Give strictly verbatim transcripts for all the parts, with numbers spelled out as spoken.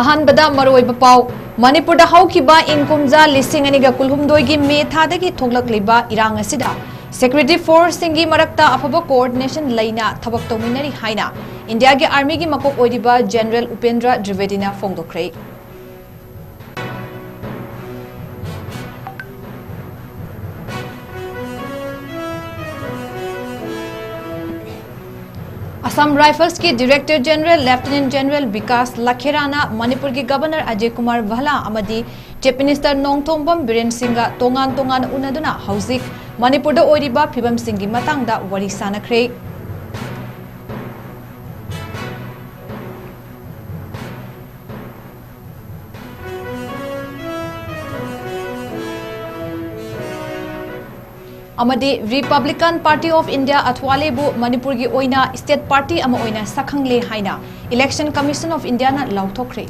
ꯑꯍꯥꯟꯕꯗ ꯃꯔꯨꯑꯣꯏꯕ ꯄꯥꯎ꯫ ꯃꯅꯤꯄꯨꯔꯗ ꯍꯧꯈꯤꯕ ꯏꯪ ꯀꯨꯝꯖꯥ ꯂꯤꯁꯤꯡ ꯑꯅꯤꯒ ꯀꯨꯟꯍꯨꯝꯗꯣꯏꯒꯤ ꯃꯦ ꯊꯥꯗꯒꯤ ꯊꯣꯛꯂꯛꯂꯤꯕ ꯏꯔꯥꯡ ꯑꯁꯤꯗ security force ꯁꯤꯡꯒꯤ ꯃꯔꯛꯇ ꯑꯐꯕ coordination ꯂꯩꯅ ꯊꯕꯛ ꯇꯧꯃꯤꯟꯅꯔꯤ ꯍꯥꯏꯅ ꯏꯟꯗꯤꯌꯥꯒꯤ ꯑꯥꯔꯃꯤꯒꯤ ꯃꯀꯣꯛ ꯑꯣꯏꯔꯤꯕ ꯖꯦꯅꯔꯦꯜ ꯎꯄꯦꯟꯗ꯭ꯔ ꯗ꯭ꯔꯤꯕꯦꯗꯤꯅ ꯐꯣꯡꯗꯣꯛꯈ꯭ꯔꯦ꯫ ꯑꯁꯥꯝ ꯔꯥꯏꯐꯜꯁꯀꯤ Director General Lieutenant General Vikas ꯂꯈꯦꯔꯥꯅ ꯃꯅꯤꯄꯨꯔꯒꯤ Governor ꯑꯖꯌ ꯀꯨꯃꯥꯔ ꯚꯜꯂꯥ ꯑꯃꯗꯤ Chief Minister ꯅꯣꯡꯊꯣꯝꯕꯝ ꯕꯤꯔꯦꯟ ꯁꯤꯡꯒ ꯇꯣꯉꯥꯟ ꯇꯣꯉꯥꯟꯅ ꯎꯅꯗꯨꯅ ꯍꯧꯖꯤꯛ ꯃꯅꯤꯄꯨꯔꯗ ꯑꯣꯏꯔꯤꯕ ꯐꯤꯕꯝꯁꯤꯡꯒꯤ ꯃꯇꯥꯡꯗ ꯋꯥꯔꯤ ꯁꯥꯅꯈ꯭ꯔꯦ꯫ ꯑꯃꯗꯤ Republican Party of India ꯑꯊ꯭ꯋꯥꯂꯦꯕꯨ ꯃꯅꯤꯄꯨꯔꯒꯤ ꯑꯣꯏꯅ state party ꯑꯃ ꯑꯣꯏꯅ ꯁꯛꯈꯪꯂꯦ ꯍꯥꯏꯅ Election Commission of Indiaꯅ ꯂꯥꯎꯊꯣꯛꯈ꯭ꯔꯦ꯫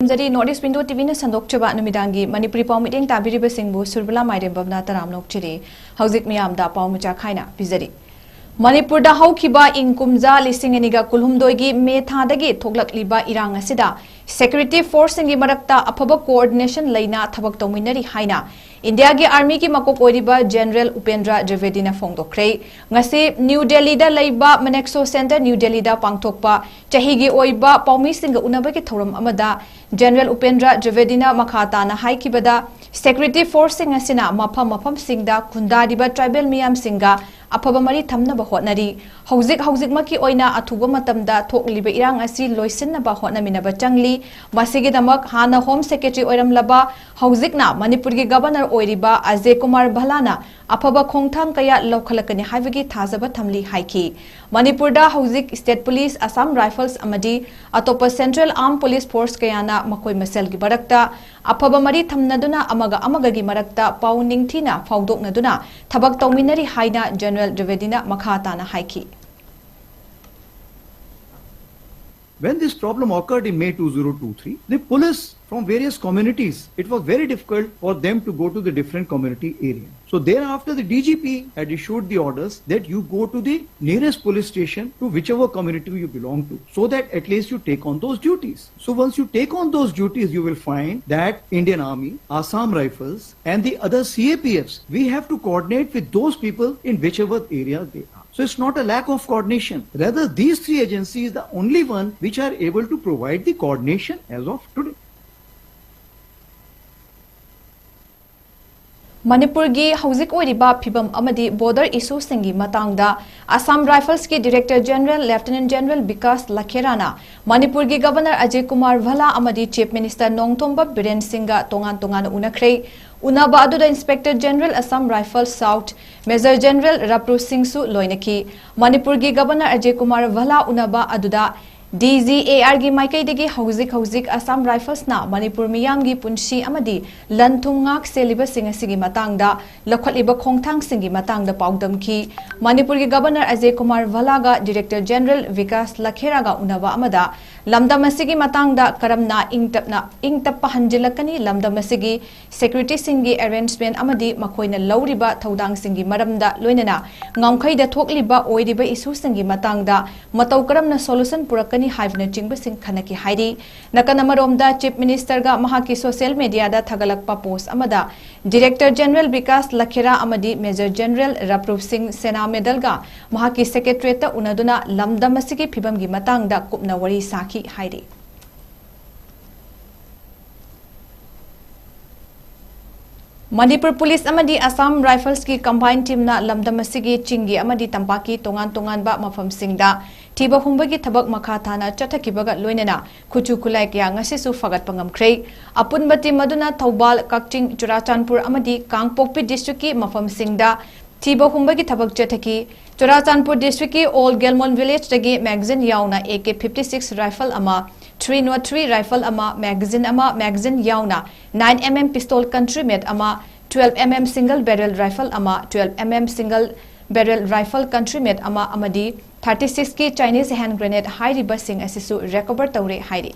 ꯈꯨꯔꯨꯝꯖꯔꯤ, North East Window TVꯅ ꯁꯟꯗꯣꯛꯆꯕ ꯅꯨꯃꯤꯗꯥꯡꯒꯤ ꯃꯅꯤꯄꯨꯔꯤ ꯄꯥꯎ ꯃꯤꯠꯌꯦꯡ ꯇꯥꯕꯤꯔꯤꯕꯁꯤꯡꯕꯨ ꯁꯨꯔꯕꯂꯥ ꯃꯥꯏꯔꯦꯝꯕꯝꯅ ꯇꯔꯥꯝꯅ ꯑꯣꯛꯆꯔꯤ꯫ ꯍꯧꯖꯤꯛ ꯃꯤꯌꯥꯝꯗ ꯄꯥꯎ ꯃꯆꯥ ꯈꯥꯏꯅ ꯄꯤꯖꯔꯤ꯫ ꯃꯅꯤꯄꯨꯔꯗ ꯍꯧꯈꯤꯕ ꯏꯪ ꯀꯨꯝꯖꯥ ꯂꯤꯁꯤꯡ ꯑꯅꯤꯒ ꯀꯨꯟꯍꯨꯝꯗꯣꯏꯒꯤ ꯃꯦ ꯊꯥꯗꯒꯤ ꯊꯣꯛꯂꯛꯂꯤꯕ ꯏꯔꯥꯡ ꯑꯁꯤꯗ security force ꯁꯤꯡꯒꯤ ꯃꯔꯛꯇ ꯑꯐꯕ coordination ꯂꯩꯅ ꯊꯕꯛ ꯇꯧꯃꯤꯟꯅꯔꯤ ꯍꯥꯏꯅ ꯏꯟꯗꯤꯌꯥꯒꯤ ꯑꯥꯔꯃꯤꯒꯤ ꯃꯀꯣꯛ ꯑꯣꯏꯔꯤꯕ ꯖꯦꯅꯔꯦꯜ ꯎꯄꯦꯟꯗ꯭ꯔ ꯗ꯭ꯔꯤꯕꯦꯗꯤꯅ ꯐꯣꯡꯗꯣꯛꯈ꯭ꯔꯦ꯫ ꯉꯁꯤ ꯅ꯭ꯌꯨ ꯗꯦꯜꯂꯤꯗ ꯂꯩꯕ Manekshaw Centre, ꯅ꯭ꯌꯨ ꯗꯦꯜꯂꯤꯗ ꯄꯥꯡꯊꯣꯛꯄ ꯆꯍꯤꯒꯤ ꯑꯣꯏꯕ ꯄꯥꯎꯃꯤꯁꯤꯡꯒ ꯎꯅꯕꯒꯤ ꯊꯧꯔꯝ ꯑꯃꯗ ꯖꯦꯅꯔꯦꯜ ꯎꯄꯦꯟꯗ꯭ꯔ ꯗ꯭ꯔꯤꯕꯦꯗꯤꯅ ꯃꯈꯥ ꯇꯥꯅ ꯍꯥꯏꯈꯤꯕꯗ, security force ꯁꯤꯡ ꯑꯁꯤꯅ ꯃꯐꯝ ꯃꯐꯝꯁꯤꯡꯗ ꯈꯨꯟꯗꯥꯔꯤꯕ tribal ꯃꯤꯌꯥꯝꯁꯤꯡꯒ ꯑꯐꯕ ꯃꯔꯤ ꯊꯝꯅꯕ ꯍꯣꯠꯅꯔꯤ꯫ ꯍꯧꯖꯤꯛ ꯍꯧꯖꯤꯛꯃꯛꯀꯤ ꯑꯣꯏꯅ ꯑꯊꯨꯕ ꯃꯇꯝꯗ ꯊꯣꯛꯂꯤꯕ ꯏꯔꯥꯡ ꯑꯁꯤ ꯂꯣꯏꯁꯤꯟꯅꯕ ꯍꯣꯠꯅꯃꯤꯟꯅꯕ ꯆꯪꯂꯤ꯫ ꯃꯁꯤꯒꯤꯗꯃꯛ ꯍꯥꯟꯅ Home Secretary ꯑꯣꯏꯔꯝꯂꯕ, ꯍꯧꯖꯤꯛꯅ ꯃꯅꯤꯄꯨꯔꯒꯤ Governor ꯑꯣꯏꯔꯤꯕ ꯑꯖꯌ ꯀꯨꯃꯥꯔ ꯚꯜꯂꯥꯅ ꯑꯐꯕ ꯈꯣꯡꯊꯥꯡ ꯀꯌꯥ ꯂꯧꯈꯠꯂꯛꯀꯅꯤ ꯍꯥꯏꯕꯒꯤ ꯊꯥꯖꯕ ꯊꯝꯂꯤ ꯍꯥꯏꯈꯤ꯫ ꯃꯅꯤꯄꯨꯔꯗ ꯍꯧꯖꯤꯛ state police, Assam Rifles ꯑꯃꯗꯤ ꯑꯇꯣꯞꯄ Central Armed Police Force ꯀꯌꯥꯅ ꯃꯈꯣꯏ ꯃꯁꯦꯜꯒꯤ ꯃꯔꯛꯇ ꯑꯐꯕ ꯃꯔꯤ ꯊꯝꯅꯗꯨꯅ ꯑꯃꯒ ꯑꯃꯒꯒꯤ ꯃꯔꯛꯇ ꯄꯥꯎ ꯅꯤꯡꯊꯤꯅ ꯐꯥꯎꯗꯣꯛꯅꯗꯨꯅ ꯊꯕꯛ ꯇꯧꯃꯤꯟꯅꯔꯤ ꯍꯥꯏꯅ ꯖꯦꯅꯔꯦꯜ ꯗ꯭ꯔꯤꯕꯦꯗꯤꯅ ꯃꯈꯥ ꯇꯥꯅ ꯍꯥꯏꯈꯤ꯫ When this problem occurred in May two thousand twenty-three, the police from various communities, it was very difficult for them to go to the different community area. So thereafter, the D G P had issued the orders that you go to the nearest police station to whichever community you belong to, so that at least you take on those duties. So once you take on those duties, you will find that Indian Army, Assam Rifles, and the other C A P Fs, we have to coordinate with those people in whichever area they are. So it's not a lack of coordination. Rather, these three agencies, the only one which are able to provide the coordination as of today. ꯃꯅꯤꯄꯨꯔꯒꯤ ꯍꯧꯖꯤꯛ ꯑꯣꯏꯔꯤꯕ ꯐꯤꯕꯝ ꯑꯃꯗꯤ border ꯏꯁꯨꯁꯤꯡꯒꯤ ꯃꯇꯥꯡꯗ ꯑꯁꯥꯝ ꯔꯥꯏꯐꯜꯁꯀꯤ director general lieutenant general Vikas ꯂꯈꯦꯔꯥꯅ ꯃꯅꯤꯄꯨꯔꯒꯤ ꯒꯕꯔꯅꯔ ꯑꯖꯌ ꯀꯨꯃꯥꯔ ꯚꯂꯥ ꯑꯃꯗꯤ ꯆꯤꯐ ꯃꯤꯅꯤꯁꯇꯔ ꯅꯣꯡꯊꯣꯝꯕꯝ ꯕꯤꯔꯦꯟ ꯁꯤꯡꯒ ꯇꯣꯉꯥꯟ ꯇꯣꯉꯥꯟꯅ ꯎꯅꯈ꯭ꯔꯦ꯫ ꯎꯅꯕ ꯑꯗꯨꯗ inspector general Assam rifles south major general Ravroop ꯁꯤꯡꯁꯨ ꯂꯣꯏꯅꯈꯤ꯫ ꯃꯅꯤꯄꯨꯔꯒꯤ ꯒꯕꯔꯅꯔ ꯑꯖꯌ ꯀꯨꯃꯥꯔ ꯚꯂꯥ ꯎꯅꯕ ꯑꯗꯨꯗ ꯗꯤ ꯖꯤ ꯑꯦ ꯑꯥꯔꯒꯤ ꯃꯥꯏꯀꯩꯗꯒꯤ ꯍꯧꯖꯤꯛ ꯍꯧꯖꯤꯛ ꯑꯁꯥꯝ ꯔꯥꯏꯐꯜꯁꯅ ꯃꯅꯤꯄꯨꯔ ꯃꯤꯌꯥꯝꯒꯤ ꯄꯨꯟꯁꯤ ꯑꯃꯗꯤ ꯂꯟ ꯊꯨꯝ ꯉꯥꯛ ꯁꯦꯜꯂꯤꯕꯁꯤꯡ ꯑꯁꯤꯒꯤ ꯃꯇꯥꯡꯗ ꯂꯧꯈꯠꯂꯤꯕ ꯈꯣꯡꯊꯥꯡꯁꯤꯡꯒꯤ ꯃꯇꯥꯡꯗ ꯄꯥꯎꯗꯝꯈꯤ꯫ ꯃꯅꯤꯄꯨꯔꯒꯤ ꯒꯕꯔꯅꯔ ꯑꯖꯌ ꯀꯨꯃꯥꯔ ꯚꯂꯥꯒ ꯗꯤꯔꯦꯛꯇꯔ ꯖꯦꯅꯔꯦꯜ ꯕꯤꯀꯥꯁ ꯂꯈꯦꯔꯥꯒ ꯎꯅꯕ ꯑꯃꯗ ꯂꯝꯗꯝ ꯑꯁꯤꯒꯤ ꯃꯇꯥꯡꯗ ꯀꯔꯝꯅ ꯏꯪ ꯇꯞꯅ, ꯏꯪ ꯇꯞꯄ ꯍꯟꯖꯤꯜꯂꯛꯀꯅꯤ, ꯂꯝꯗꯝ ꯑꯁꯤꯒꯤ ꯁꯦꯀ꯭ꯌꯨꯔꯤꯇꯤꯁꯤꯡꯒꯤ ꯑꯦꯔꯦꯟꯖꯃꯦꯟ ꯑꯃꯗꯤ ꯃꯈꯣꯏꯅ ꯂꯧꯔꯤꯕ ꯊꯧꯗꯥꯡꯁꯤꯡꯒꯤ ꯃꯔꯝꯗ, ꯂꯣꯏꯅꯅ ꯉꯝꯈꯩꯗ ꯊꯣꯛꯂꯤꯕ ꯑꯣꯏꯔꯤꯕ ꯏꯁꯨꯁꯤꯡꯒꯤ ꯃꯇꯥꯡꯗ ꯃꯇꯧ ꯀꯔꯝꯅ ꯁꯣꯂꯨꯁꯟ ꯄꯨꯔꯛꯀꯅꯤ ꯍꯥꯏꯕꯅꯆꯤꯡꯕꯁꯤꯡ ꯈꯟꯅꯈꯤ ꯍꯥꯏꯔꯤ꯫ ꯅꯥꯀꯟ ꯑꯃꯔꯣꯝꯗ, ꯆꯤꯐ ꯃꯤꯅꯤꯁꯇꯔꯒ ꯃꯍꯥꯛꯀꯤ ꯁꯣꯁꯤꯌꯦꯜ ꯃꯤꯗꯤꯌꯥꯗ ꯊꯥꯒꯠꯂꯛꯄ ꯄꯣꯁ ꯑꯃꯗ, ꯗꯤꯔꯦꯛꯇꯔ ꯖꯦꯅꯔꯦꯜ ꯕꯤꯀꯥꯁ ꯂꯈꯦꯔꯥ ꯑꯃꯗꯤ ꯃꯦꯖꯔ ꯖꯦꯅꯔꯦꯜ ꯔꯥꯄ꯭ꯔꯨꯞ ꯁꯤꯡ ꯁꯦꯅꯥ ꯃꯦꯗꯜꯒ ꯃꯍꯥꯛꯀꯤ ꯁꯦꯀ꯭ꯔꯦꯇꯔꯤꯌꯦꯠꯇ ꯎꯅꯗꯨꯅ ꯂꯝꯗꯝ ꯑꯁꯤꯒꯤ ꯐꯤꯕꯝꯒꯤ ꯃꯇꯥꯡꯗ ꯀꯨꯞꯅ ꯋꯥꯔꯤ ꯁꯥꯈꯤ ꯍꯥꯏꯔꯤ꯫ ꯃꯅꯤꯄꯨꯔ ꯄꯨꯂꯤꯁ ꯑꯃꯗꯤ ꯑꯁꯥꯝ ꯔꯥꯏꯐꯜꯁꯀꯤ ꯀꯝꯕꯥꯏꯟ ꯇꯤꯝꯅ ꯂꯝꯗꯝ ꯑꯁꯤꯒꯤ ꯆꯤꯡꯒꯤ ꯑꯃꯗꯤ ꯇꯝꯄꯥꯛꯀꯤ ꯇꯣꯉꯥꯟ ꯇꯣꯉꯥꯟꯕ ꯃꯐꯝꯁꯤꯡꯗ ꯊꯤꯕ ꯍꯨꯝꯕꯒꯤ ꯊꯕꯛ ꯃꯈꯥ ꯇꯥꯅ ꯆꯠꯊꯈꯤꯕꯒ ꯂꯣꯏꯅꯅ ꯈꯨꯠꯁꯨ ꯈꯨꯠꯂꯥꯏ ꯀꯌꯥ ꯉꯁꯤꯁꯨ ꯐꯒꯠꯄ ꯉꯝꯈ꯭ꯔꯦ꯫ ꯑꯄꯨꯟꯕ ꯇꯤꯝ ꯑꯗꯨꯅ ꯊꯧꯕꯥꯜ, ꯀꯛꯆꯤꯡ, ꯆꯨꯔꯥꯆꯥꯟꯄꯨꯔ ꯑꯃꯗꯤ ꯀꯥꯡꯄꯣꯛꯄꯤ ꯗꯤꯁꯇ꯭ꯔꯤꯛꯀꯤ ꯃꯐꯝꯁꯤꯡꯗ ꯊꯤꯕ ꯍꯨꯝꯕꯒꯤ ꯊꯕꯛ ꯆꯠꯊꯈꯤ꯫ ꯆꯨꯔꯥꯆꯥꯟꯄꯨꯔ ꯗꯤꯁꯇ꯭ꯔꯤꯛꯀꯤ ꯑꯣꯜ ꯒꯦꯜꯃꯣꯟ ꯚꯤꯂꯦꯖꯇꯒꯤ ꯃꯦꯒꯥꯖꯤꯟ ꯌꯥꯎꯅ A K fifty six rifle ꯑꯃ, ꯊ꯭ꯔꯤ ꯅꯣꯠ ꯊ꯭ꯔꯤ ꯔꯥꯏꯐꯜ ꯑꯃ, ꯃꯦꯒꯥꯖꯤꯟ ꯑꯃ, ꯃꯦꯒꯥꯖꯤꯟ ꯌꯥꯎꯅ nine M M pistol country made ꯑꯃ, twelve M M single barrel rifle ꯑꯃ, twelve M M single barrel rifle country made ꯑꯃ ꯑꯃꯗꯤ thirty six ꯀꯤ Chinese hand grenade ꯍꯥꯏꯔꯤꯕꯁꯤꯡ ꯑꯁꯤꯁꯨ recover ꯇꯧꯔꯦ ꯍꯥꯏꯔꯤ꯫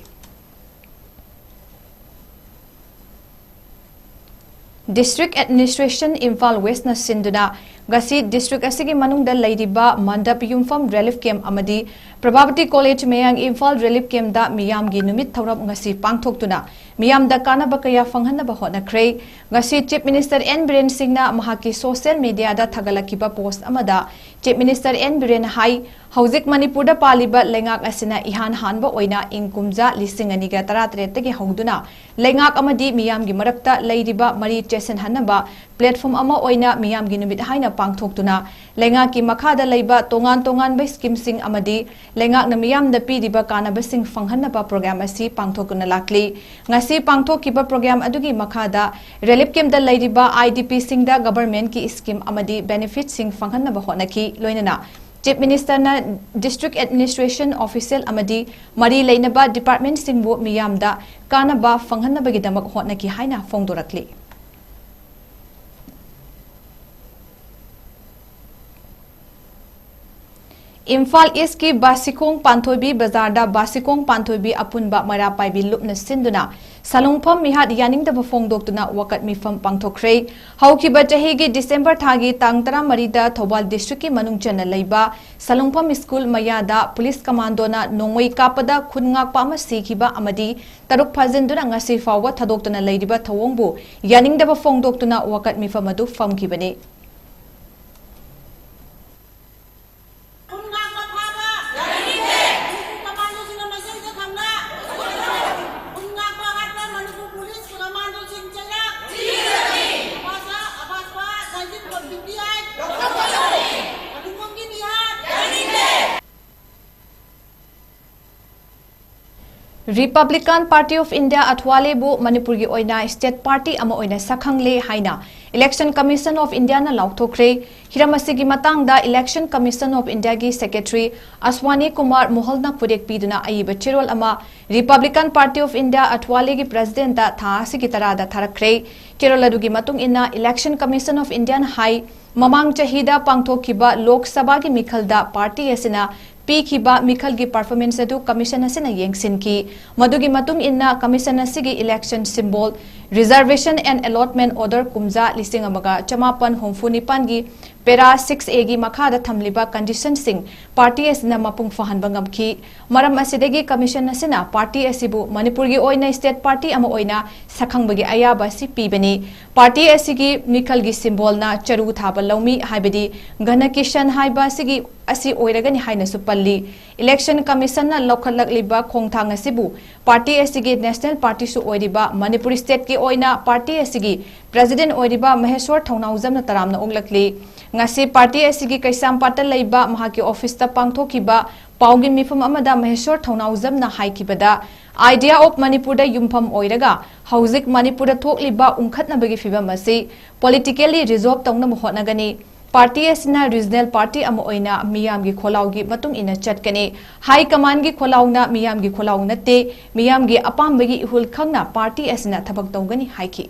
District Administration ꯏꯝꯐꯥꯜ West ꯅ ꯁꯤꯟꯗꯨꯅ ꯉꯁꯤ district ꯑꯁꯤꯒꯤ ꯃꯅꯨꯡꯗ ꯂꯩꯔꯤꯕ ꯃꯟꯗꯞ ꯌꯨꯝꯐꯝ relief camp ꯑꯃꯗꯤ ꯄ꯭ꯔꯚꯥꯕꯇꯤ College ꯃꯌꯥꯡ ꯏꯝꯐꯥꯜ relief camp ꯗ ꯃꯤꯌꯥꯝꯒꯤ ꯅꯨꯃꯤꯠ ꯊꯧꯔꯝ ꯉꯁꯤ ꯄꯥꯡꯊꯣꯛꯇꯨꯅ ꯃꯤꯌꯥꯝꯗ ꯀꯥꯟꯅꯕ ꯀꯌꯥ ꯐꯪꯍꯟꯅꯕ ꯍꯣꯠꯅꯈ꯭ꯔꯦ꯫ ꯉꯁꯤ Chief Minister N ꯕꯤꯔꯦꯟ ꯁꯤꯡꯅ ꯃꯍꯥꯛꯀꯤ social media ꯗ ꯊꯥꯒꯠꯂꯛꯈꯤꯕ post ꯑꯃꯗ Chief Minister N ꯕꯤꯔꯦꯟ ꯍꯥꯏ, ꯍꯧꯖꯤꯛ ꯃꯅꯤꯄꯨꯔꯗ ꯄꯥꯜꯂꯤꯕ ꯂꯩꯉꯥꯛ ꯑꯁꯤꯅ ꯏꯍꯥꯟ ꯍꯥꯟꯕ ꯑꯣꯏꯅ ꯏꯪ ꯀꯨꯝꯖꯥ ꯂꯤꯁꯤꯡ ꯑꯅꯤꯒ ꯇꯔꯥꯇꯔꯦꯠꯇꯒꯤ ꯍꯧꯗꯨꯅ ꯂꯩꯉꯥꯛ ꯑꯃꯗꯤ ꯃꯤꯌꯥꯝꯒꯤ ꯃꯔꯛꯇ ꯂꯩꯔꯤꯕ ꯃꯔꯤ ꯆꯦꯠꯁꯤꯟꯍꯟꯅꯕ platform ꯑꯃ ꯑꯣꯏꯅ ꯃꯤꯌꯥꯝꯒꯤ ꯅꯨꯃꯤꯠ ꯍꯥꯏꯅ ꯄꯥꯡꯊꯣꯛꯇꯨꯅ ꯂꯩꯉꯥꯛꯀꯤ ꯃꯈꯥꯗ ꯂꯩꯕ ꯇꯣꯉꯥꯟ ꯇꯣꯉꯥꯟꯕ scheme ꯁꯤꯡ ꯑꯃꯗꯤ ꯂꯩꯉꯥꯛꯅ ꯃꯤꯌꯥꯝꯗ ꯄꯤꯔꯤꯕ ꯀꯥꯟꯅꯕꯁꯤꯡ ꯐꯪꯍꯟꯅꯕ program ꯑꯁꯤ ꯄꯥꯡꯊꯣꯛꯇꯨꯅ ꯂꯥꯛꯂꯤ꯫ ꯉꯁꯤ ꯄꯥꯡꯊꯣꯛꯈꯤꯕ program ꯑꯗꯨꯒꯤ ꯃꯈꯥꯗ relief camp ꯗ ꯂꯩꯔꯤꯕ I D P ꯁꯤꯡꯗ government ꯀꯤ scheme ꯑꯃꯗꯤ benefit ꯁꯤꯡ ꯐꯪꯍꯟꯅꯕ ꯍꯣꯠꯅꯈꯤ꯫ ꯂꯣꯏꯅꯅ Chief Minister ꯅ District Administration Official ꯑꯃꯗꯤ ꯃꯔꯤ ꯂꯩꯅꯕ department ꯁꯤꯡꯕꯨ ꯃꯤꯌꯥꯝꯗ ꯀꯥꯟꯅꯕ ꯐꯪꯍꯟꯅꯕꯒꯤꯗꯃꯛ ꯍꯣꯠꯅꯈꯤ ꯍꯥꯏꯅ ꯐꯣꯡꯗꯣꯔꯛꯂꯤ꯫ ꯏꯝꯐꯥꯜ East ꯀꯤ ꯕꯥꯁꯤꯈꯣꯡ ꯄꯥꯟꯊꯣꯏꯕꯤ ꯕꯖꯥꯔꯗ ꯕꯥꯁꯤꯈꯣꯡ ꯄꯥꯟꯊꯣꯏꯕꯤ ꯑꯄꯨꯟꯕ ꯃꯩꯔꯥ ꯄꯥꯏꯕꯤ ꯂꯨꯞꯅ ꯁꯤꯟꯗꯨꯅ ꯁꯂꯨꯡꯐꯝ ꯃꯤꯍꯥꯠ ꯌꯥꯅꯤꯡꯗꯕ ꯐꯣꯡꯗꯣꯛꯇꯨꯅ ꯋꯥꯀꯠ ꯃꯤꯐꯝ ꯄꯥꯡꯊꯣꯛꯈ꯭ꯔꯦ꯫ ꯍꯧꯈꯤꯕ ꯆꯍꯤꯒꯤ December ꯊꯥꯒꯤ ꯇꯥꯡ ꯇꯔꯥꯃꯔꯤꯗ ꯊꯧꯕꯥꯜ district ꯀꯤ ꯃꯅꯨꯡ ꯆꯟꯅ ꯂꯩꯕ ꯁꯂꯨꯡꯐꯝ school ꯃꯌꯥꯗ police commando ꯅ ꯅꯣꯡꯃꯩ ꯀꯥꯞꯄꯗ ꯈꯨꯟ ꯉꯥꯛꯄ ꯑꯃ ꯁꯤꯈꯤꯕ ꯑꯃꯗꯤ ꯇꯔꯨꯛ ꯐꯥꯖꯤꯟꯗꯨꯅ ꯉꯁꯤ ꯐꯥꯎꯕ ꯊꯥꯗꯣꯛꯇꯅ ꯂꯩꯔꯤꯕ ꯊꯧꯑꯣꯡꯕꯨ ꯌꯥꯅꯤꯡꯗꯕ ꯐꯣꯡꯗꯣꯛꯇꯨꯅ ꯋꯥꯀꯠ ꯃꯤꯐꯝ ꯑꯗꯨ ꯐꯝꯈꯤꯕꯅꯤ꯫ ꯈꯨꯟ ꯉꯥꯛꯄ ꯐꯥꯕ ꯌꯥꯅꯤꯡꯗꯦ꯫ ꯃꯅꯤꯄꯨꯔ ꯀꯃꯥꯟꯗꯣꯁꯤꯡꯅ ꯃꯁꯤꯡꯗ ꯊꯝꯅ ꯈꯨꯟ ꯉꯥꯛꯄ ꯍꯥꯠꯄ ꯃꯅꯤꯄꯨꯔ ꯄꯨꯂꯤꯁ ꯀꯃꯥꯟꯗꯣꯁꯤꯡ ꯆꯩꯔꯥꯛ ꯊꯤꯒꯅꯤ꯫ ꯑꯕꯥꯁꯥ, ꯑꯕꯥꯁꯄꯥ, ꯗꯥꯏꯖꯤꯠ ꯀꯣꯟꯕꯤꯄꯤ ꯍꯥꯏ ꯂꯧꯊꯣꯛꯀꯅꯤ꯫ ꯀꯔꯤꯡꯒꯣꯟꯒꯤ ꯃꯤꯍꯥꯠ ꯌꯥꯅꯤꯡꯗꯦ꯫ Republican Party of India ꯑꯊ꯭ꯋꯥꯂꯦꯕꯨ ꯃꯅꯤꯄꯨꯔꯒꯤ ꯑꯣꯏꯅ state party ꯑꯃ ꯑꯣꯏꯅ ꯁꯛꯈꯪꯂꯦ ꯍꯥꯏꯅ Election Commission of India ꯅ ꯂꯥꯎꯊꯣꯛꯈ꯭ꯔꯦ꯫ ꯍꯤꯔꯝ ꯑꯁꯤꯒꯤ ꯃꯇꯥꯡꯗ Election Commission of India ꯒꯤ Secretary ꯑꯁ꯭ꯋꯥꯅꯤ ꯀꯨꯃꯥꯔ ꯃꯣꯍꯜꯅ ꯈꯨꯔꯦꯛ ꯄꯤꯗꯨꯅ ꯑꯏꯕ ꯆꯦꯔꯣꯜ ꯑꯃ Republican Party of India ꯑꯊ꯭ꯋꯥꯂꯦꯒꯤ President ꯗ ꯊꯥ ꯑꯁꯤꯒꯤ ꯇꯔꯥꯗ ꯊꯥꯔꯛꯈ꯭ꯔꯦ꯫ ꯆꯦꯔꯣꯜ ꯑꯗꯨꯒꯤ ꯃꯇꯨꯡ ꯏꯟꯅ Election Commission of India ꯅ ꯍꯥꯏ, ꯃꯃꯥꯡ ꯆꯍꯤꯗ ꯄꯥꯡꯊꯣꯛꯈꯤꯕ ꯂꯣꯛ ꯁꯚꯥꯒꯤ ꯃꯤꯈꯜꯗ ꯄꯥꯔꯇꯤ ꯑꯁꯤꯅ ꯄꯤꯈꯤꯕ ꯃꯤꯈꯜꯒꯤ ꯄꯔꯐꯣꯔꯃꯦꯟꯁ ꯑꯗꯨ ꯀꯃꯤꯁꯟ ꯑꯁꯤꯅ ꯌꯦꯡꯁꯤꯟꯈꯤ꯫ ꯃꯗꯨꯒꯤ ꯃꯇꯨꯡ ꯏꯟꯅ ꯀꯃꯤꯁꯟ ꯑꯁꯤꯒꯤ election symbol, reservation and allotment order ꯀꯨꯝꯖꯥ ꯂꯤꯁꯤꯡ ꯑꯃꯒ ꯆꯃꯥꯄꯟ ꯍꯨꯝꯐꯨ ꯅꯤꯄꯥꯟꯒꯤ ꯄꯦꯔꯥ ꯁꯤꯛꯁ ꯑꯦꯒꯤ ꯃꯈꯥꯗ ꯊꯝꯂꯤꯕ ꯀꯟꯗꯤꯁꯟꯁꯤꯡ ꯄꯥꯔꯇꯤ ꯑꯁꯤꯅ ꯃꯄꯨꯡ ꯐꯥꯍꯟꯕ ꯉꯝꯈꯤ꯫ ꯃꯔꯝ ꯑꯁꯤꯗꯒꯤ ꯀꯃꯤꯁꯟ ꯑꯁꯤꯅ ꯄꯥꯔꯇꯤ ꯑꯁꯤꯕꯨ ꯃꯅꯤꯄꯨꯔꯒꯤ ꯑꯣꯏꯅ ꯁ꯭ꯇꯦꯠ ꯄꯥꯔꯇꯤ ꯑꯃ ꯑꯣꯏꯅ ꯁꯛꯈꯪꯕꯒꯤ ꯑꯌꯥꯕ ꯑꯁꯤ ꯄꯤꯕꯅꯤ꯫ ꯄꯥꯔꯇꯤ ꯑꯁꯤꯒꯤ ꯃꯤꯈꯜꯒꯤ ꯁꯤꯝꯕꯣꯜꯅ ꯆꯔꯨ ꯊꯥꯕ ꯂꯧꯃꯤ, ꯍꯥꯏꯕꯗꯤ ꯘꯅ ꯀꯤꯁꯟ ꯍꯥꯏꯕ ꯑꯁꯤꯒꯤ, ꯑꯁꯤ ꯑꯣꯏꯔꯒꯅꯤ ꯍꯥꯏꯅꯁꯨ ꯄꯜꯂꯤ꯫ ꯏꯂꯦꯛꯁꯟ ꯀꯃꯤꯁꯟꯅ ꯂꯧꯈꯠꯂꯛꯂꯤꯕ ꯈꯣꯡꯊꯥꯡ ꯑꯁꯤꯕꯨ ꯄꯥꯔꯇꯤ ꯑꯁꯤꯒꯤ ꯅꯦꯁꯅꯦꯜ ꯄꯥꯔꯇꯤꯁꯨ ꯑꯣꯏꯔꯤꯕ, ꯃꯅꯤꯄꯨꯔ ꯁ꯭ꯇꯦꯠꯀꯤ ꯑꯣꯏꯅ ꯄꯥꯔꯇꯤ ꯑꯁꯤꯒꯤ ꯄ꯭ꯔꯦꯁꯤꯗꯦꯟꯠ ꯑꯣꯏꯔꯤꯕ ꯃꯍꯦꯁꯣꯔ ꯊꯧꯅꯥꯎꯖꯝꯅ ꯇꯔꯥꯝꯅ ꯑꯣꯛꯂꯛꯂꯤ꯫ ꯉꯁꯤ ꯄꯥꯔꯇꯤ ꯑꯁꯤꯒꯤ ꯀꯩꯁꯥꯝꯄꯥꯠꯇ ꯂꯩꯕ ꯃꯍꯥꯛꯀꯤ ꯑꯣꯐꯤꯁꯇ ꯄꯥꯡꯊꯣꯛꯈꯤꯕ ꯄꯥꯎꯒꯤ ꯃꯤꯐꯝ ꯑꯃꯗ ꯃꯍꯦꯁꯣꯔ ꯊꯧꯅꯥꯎꯖꯝꯅ ꯍꯥꯏꯈꯤꯕꯗ, Idea of ꯃꯅꯤꯄꯨꯔꯗ ꯌꯨꯝꯐꯝ ꯑꯣꯏꯔꯒ ꯍꯧꯖꯤꯛ ꯃꯅꯤꯄꯨꯔꯗ ꯊꯣꯛꯂꯤꯕ ꯎꯪꯈꯠꯅꯕꯒꯤ ꯐꯤꯚꯝ ꯑꯁꯤ politically resolve ꯇꯧꯅꯕ ꯍꯣꯠꯅꯒꯅꯤ꯫ ꯄꯥꯔꯇꯤ ꯑꯁꯤꯅ ꯔꯤꯖꯅꯦꯜ ꯄꯥꯔꯇꯤ ꯑꯃ ꯑꯣꯏꯅ ꯃꯤꯌꯥꯝꯒꯤ ꯈꯣꯜꯂꯥꯎꯒꯤ ꯃꯇꯨꯡ ꯏꯟꯅ ꯆꯠꯀꯅꯤ꯫ ꯍꯥꯏ ꯀꯃꯥꯟꯒꯤ ꯈꯣꯜꯂꯥꯎꯅ ꯃꯤꯌꯥꯝꯒꯤ ꯈꯣꯜꯂꯥꯎ ꯅꯠꯇꯦ, ꯃꯤꯌꯥꯝꯒꯤ ꯑꯄꯥꯝꯕꯒꯤ ꯏꯍꯨꯜ ꯈꯪꯅ ꯄꯥꯔꯇꯤ ꯑꯁꯤꯅ ꯊꯕꯛ ꯇꯧꯒꯅꯤ ꯍꯥꯏꯈꯤ꯫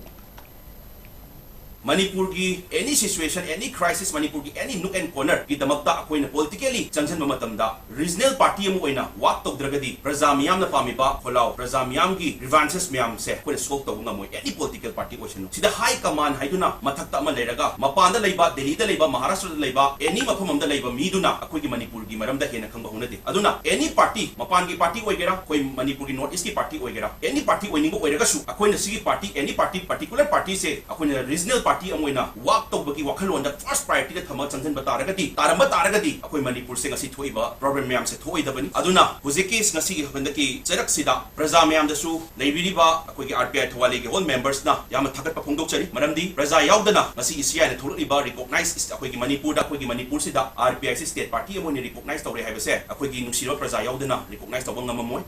ꯃꯅꯤꯄꯨꯔꯒꯤ any situation, any crisis, ꯃꯅꯤꯄꯨꯔꯒꯤ any nook and corner ꯒꯤꯗꯃꯛꯇ ꯑꯩꯈꯣꯏꯅ politically ꯆꯪꯁꯤꯟꯕ ꯃꯇꯝꯗ regional party ꯑꯃ ꯑꯣꯏꯅ work ꯇꯧꯗ꯭ꯔꯒꯗꯤ ꯄ꯭ꯔꯖꯥ ꯃꯤꯌꯥꯝꯅ ꯄꯥꯝꯃꯤꯕ ꯈꯣꯜꯂꯥꯎ, ꯄ꯭ꯔꯖꯥ ꯃꯤꯌꯥꯝꯒꯤ grievances ꯃꯌꯥꯝꯁꯦ ꯑꯩꯈꯣꯏꯅ solve ꯇꯧꯕ ꯉꯝꯃꯣꯏ, any political party ꯑꯣꯏꯁꯅꯨ꯫ ꯁꯤꯗ high command ꯍꯥꯏꯗꯨꯅ ꯃꯊꯛꯇ ꯑꯃ ꯂꯩꯔꯒ, ꯃꯄꯥꯟꯗ ꯂꯩꯕ, ꯗꯦꯜꯂꯤꯗ ꯂꯩꯕ, ꯃꯍꯥꯔꯥꯁꯇ꯭ꯔꯗ ꯂꯩꯕ, any ꯃꯐꯝ ꯑꯃꯗ ꯂꯩꯕ ꯃꯤꯗꯨꯅ ꯑꯩꯈꯣꯏꯒꯤ ꯃꯅꯤꯄꯨꯔꯒꯤ ꯃꯔꯝꯗ ꯍꯦꯟꯅ ꯈꯪꯕ ꯍꯧꯅꯗꯦ꯫ ꯑꯗꯨꯅ any party, ꯃꯄꯥꯟꯒꯤ party ꯑꯣꯏꯒꯦꯔꯥ, ꯑꯩꯈꯣꯏ ꯃꯅꯤꯄꯨꯔꯒꯤ North East ꯀꯤ party ꯑꯣꯏꯒꯦꯔꯥ, any party ꯑꯣꯏꯅꯤꯡꯕ ꯑꯣꯏꯔꯒꯁꯨ, ꯑꯩꯈꯣꯏꯅ ꯁꯤꯒꯤ party, any party, particular party ꯁꯦ ꯑꯩꯈꯣꯏꯅ regional party ꯑꯃ ꯑꯣꯏꯅ work ꯇꯧꯕꯒꯤ ꯋꯥꯈꯜꯂꯣꯟꯗ first priority ꯗ ꯊꯝꯃꯒ ꯆꯪꯁꯤꯟꯕ ꯇꯥꯔꯒꯗꯤ, ꯇꯥꯔꯝꯕ ꯇꯥꯔꯒꯗꯤ ꯑꯩꯈꯣꯏ ꯃꯅꯤꯄꯨꯔꯁꯦ ꯉꯁꯤ ꯊꯣꯛꯏꯕ problem ꯃꯌꯥꯝꯁꯦ ꯊꯣꯛꯑꯣꯏꯗꯕꯅꯤ꯫ ꯑꯗꯨꯅ ꯍꯧꯖꯤꯛꯀꯤ ꯉꯁꯤꯒꯤ ꯍꯟꯗꯛꯀꯤ ꯆꯩꯔꯛꯁꯤꯗ ꯄ꯭ꯔꯖꯥ ꯃꯌꯥꯝꯗꯁꯨ, ꯂꯩꯕꯤꯔꯤꯕ ꯑꯩꯈꯣꯏꯒꯤ R P I ꯊꯧꯕꯥꯜꯒꯤ whole members ꯅ ꯌꯥꯝꯅ ꯊꯥꯒꯠꯄ ꯐꯣꯡꯗꯣꯛꯆꯔꯤ꯫ ꯃꯔꯝꯗꯤ ꯄ꯭ꯔꯖꯥ ꯌꯥꯎꯗꯅ ꯉꯁꯤ ꯏꯁꯤꯌꯥꯅ ꯊꯣꯛꯂꯛꯂꯤꯕ recognize ꯑꯩꯈꯣꯏꯒꯤ ꯃꯅꯤꯄꯨꯔꯗ, ꯑꯩꯈꯣꯏꯒꯤ ꯃꯅꯤꯄꯨꯔꯁꯤꯗ R P I ꯁꯤ state party ꯑꯃ ꯑꯣꯏꯅ recognize ꯇꯧꯔꯦ ꯍꯥꯏꯕꯁꯦ ꯑꯩꯈꯣꯏꯒꯤ ꯅꯨꯡꯁꯤꯔꯕ ꯄ꯭ꯔꯖꯥ ꯌꯥꯎꯗꯅ recognize ꯇꯧꯕ ꯉꯝꯃꯝꯃꯣꯏ꯫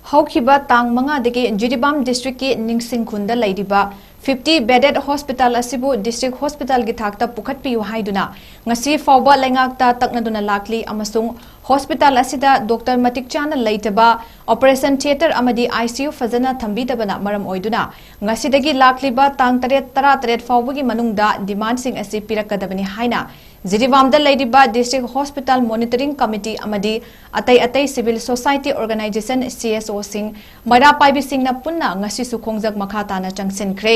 ꯍꯧꯈꯤꯕ ꯇꯥꯡ ꯃꯉꯥꯗꯒꯤ ꯖꯤꯔꯤꯕꯥꯝ ꯗꯤꯁꯇ꯭ꯔꯤꯛꯀꯤ ꯅꯤꯡꯁꯤꯡ ꯈꯨꯟꯗ ꯂꯩꯔꯤꯕ fifty bedded hospital ꯑꯁꯤꯕꯨ district hospitalꯒꯤ ꯊꯥꯛꯇ ꯄꯨꯈꯠꯄꯤꯌꯨ ꯍꯥꯏꯗꯨꯅ ꯉꯁꯤ ꯐꯥꯎꯕ ꯂꯩꯉꯥꯛꯇ ꯇꯛꯅꯗꯨꯅ ꯂꯥꯛꯂꯤ ꯑꯃꯁꯨꯡ hospital ꯑꯁꯤꯗ doctor ꯃꯇꯤꯛ ꯆꯥꯅ ꯂꯩꯇꯕ, operation theatre ꯑꯃꯗꯤ ICU ꯐꯖꯅ ꯊꯝꯕꯤꯗꯕꯅ ꯃꯔꯝ ꯑꯣꯏꯗꯨꯅ ꯉꯁꯤꯗꯒꯤ ꯂꯥꯛꯂꯤꯕ ꯇꯥꯡ ꯇꯔꯦꯠ, ꯇꯔꯥꯇꯔꯦꯠ ꯐꯥꯎꯕꯒꯤ ꯃꯅꯨꯡꯗ demandꯁꯤꯡ ꯑꯁꯤ ꯄꯤꯔꯛꯀꯗꯕꯅꯤ ꯍꯥꯏꯅ ꯖꯤꯔꯤꯕꯥꯝꯗ ꯂꯩꯔꯤꯕ District Hospital Monitoring Committee ꯑꯃꯗꯤ ꯑꯇꯩ ꯑꯇꯩ civil society organization, CSOꯁꯤꯡ, ꯃꯩꯔꯥ ꯄꯥꯏꯕꯤꯁꯤꯡꯅ ꯄꯨꯟꯅ ꯉꯁꯤꯁꯨ ꯈꯣꯡꯖꯪ ꯃꯈꯥ ꯇꯥꯅ ꯆꯪꯁꯤꯟꯈ꯭ꯔꯦ꯫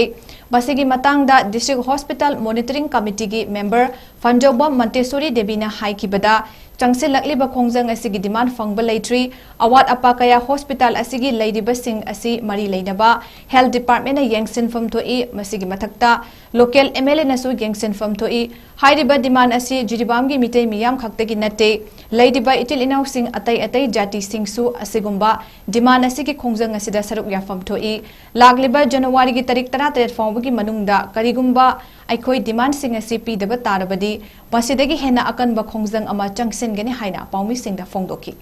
ꯃꯁꯤꯒꯤ ꯃꯇꯥꯡꯗ District Hospital Monitoring Committeeꯒꯤ member ꯐꯟꯖꯧꯕꯝ ꯃꯟꯇꯦꯁꯣꯔꯤ ꯗꯦꯕꯤꯅ ꯍꯥꯏꯈꯤꯕꯗ, ꯆꯪꯁꯤꯜꯂꯛꯂꯤꯕ ꯈꯣꯡꯖꯪ ꯑꯁꯤꯒꯤ demand ꯐꯪꯕ ꯂꯩꯇ꯭ꯔꯤ꯫ ꯑꯋꯥꯠ ꯑꯄꯥ ꯀꯌꯥ hospital ꯑꯁꯤꯒꯤ ꯂꯩꯔꯤꯕꯁꯤꯡ ꯑꯁꯤ ꯃꯔꯤ ꯂꯩꯅꯕ health departmentꯅ ꯌꯦꯡꯁꯤꯟꯐꯝ ꯊꯣꯛꯏ꯫ ꯃꯁꯤꯒꯤ ꯃꯊꯛꯇ local MLAꯅꯁꯨ ꯌꯦꯡꯁꯤꯟꯐꯝ ꯊꯣꯛꯏ꯫ ꯍꯥꯏꯔꯤꯕ demand ꯑꯁꯤ ꯖꯤꯔꯤꯕꯥꯝꯒꯤ ꯃꯤꯇꯩ ꯃꯤꯌꯥꯝ ꯈꯛꯇꯒꯤ ꯅꯠꯇꯦ, ꯂꯩꯔꯤꯕ ꯏꯆꯤꯜ ꯏꯅꯥꯎꯁꯤꯡ ꯑꯇꯩ ꯑꯇꯩ ꯖꯥꯇꯤꯁꯤꯡꯁꯨ ꯑꯁꯤꯒꯨꯝꯕ demand ꯑꯁꯤꯒꯤ ꯈꯣꯡꯖꯪ ꯑꯁꯤꯗ ꯁꯔꯨꯛ ꯌꯥꯐꯝ ꯊꯣꯛꯏ꯫ ꯂꯥꯛꯂꯤꯕ ꯖꯅꯋꯥꯔꯤꯒꯤ ꯇꯥꯔꯤꯛ ꯇꯔꯥꯇꯔꯦꯠ ꯐꯥꯎꯕꯒꯤ ꯃꯅꯨꯡꯗ ꯀꯔꯤꯒꯨꯝꯕ ꯑꯩꯈꯣꯏ demandꯁꯤꯡ ꯑꯁꯤ ꯄꯤꯗꯕ ꯇꯥꯔꯕꯗꯤ, ꯃꯁꯤꯗꯒꯤ ꯍꯦꯟꯅ ꯑꯀꯟꯕ ꯈꯣꯡꯖꯪ ꯑꯃ ꯆꯪꯁꯤꯟꯒꯅꯤ ꯍꯥꯏꯅ ꯄꯥꯎꯃꯤꯁꯤꯡꯗ ꯐꯣꯡꯗꯣꯛꯈꯤ꯫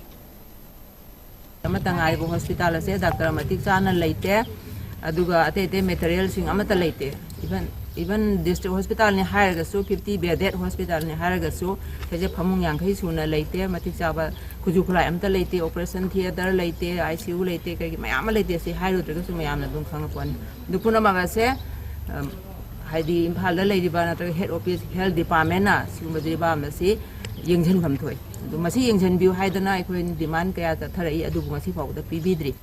ꯑꯃꯠꯇ ꯉꯥꯏꯔꯤꯕ hospital ꯑꯁꯦ doctor ꯃꯇꯤꯛ ꯆꯥꯅ ꯂꯩꯇꯦ, ꯑꯗꯨꯒ ꯑꯇꯩ ꯑꯇꯩ materialꯁꯤꯡ ꯑꯃꯠꯇ ꯂꯩꯇꯦ꯫ Even, even district hospitalꯅꯤ ꯍꯥꯏꯔꯒꯁꯨ, fifty bedded hospitalꯅꯤ ꯍꯥꯏꯔꯒꯁꯨ, ꯁꯤꯁꯦ ꯐꯃꯨꯡ ꯌꯥꯡꯈꯩ ꯁꯨꯅ ꯂꯩꯇꯦ, ꯃꯇꯤꯛ ꯆꯥꯕ ꯈꯨꯠꯁꯨ ꯈꯨꯠꯂꯥꯏ ꯑꯃꯠꯇ ꯂꯩꯇꯦ, operation theatre ꯂꯩꯇꯦ, ICU ꯂꯩꯇꯦ, ꯀꯩꯒꯤ ꯃꯌꯥꯝ ꯑꯃ ꯂꯩꯇꯦ꯫ ꯁꯤ ꯍꯥꯏꯔꯨꯗ꯭ꯔꯒꯁꯨ ꯃꯌꯥꯝꯅ ꯑꯗꯨꯝ ꯈꯪꯉꯛꯄꯅꯤ꯫ ꯑꯗꯨ ꯄꯨꯝꯅꯃꯛ ꯑꯁꯦ, ꯑꯝ, ꯍꯥꯏꯗꯤ ꯏꯝꯐꯥꯜꯗ ꯂꯩꯔꯤꯕ ꯅꯠꯇ꯭ꯔꯒ head office health departmentꯅ ꯁꯤꯒꯨꯝꯕ ꯖꯤꯔꯤꯕꯥꯝ ꯑꯁꯤ ꯌꯦꯡꯁꯤꯟꯐꯝ ꯊꯣꯛꯏ꯫ ꯑꯗꯨ ꯃꯁꯤ ꯌꯦꯡꯁꯤꯟꯕꯤꯌꯨ ꯍꯥꯏꯗꯅ ꯑꯩꯈꯣꯏ demand ꯀꯌꯥ ꯆꯠꯊꯔꯛꯏ, ꯑꯗꯨꯕꯨ ꯉꯁꯤ ꯐꯥꯎꯕꯗ ꯄꯤꯕꯤꯗ꯭ꯔꯤ꯫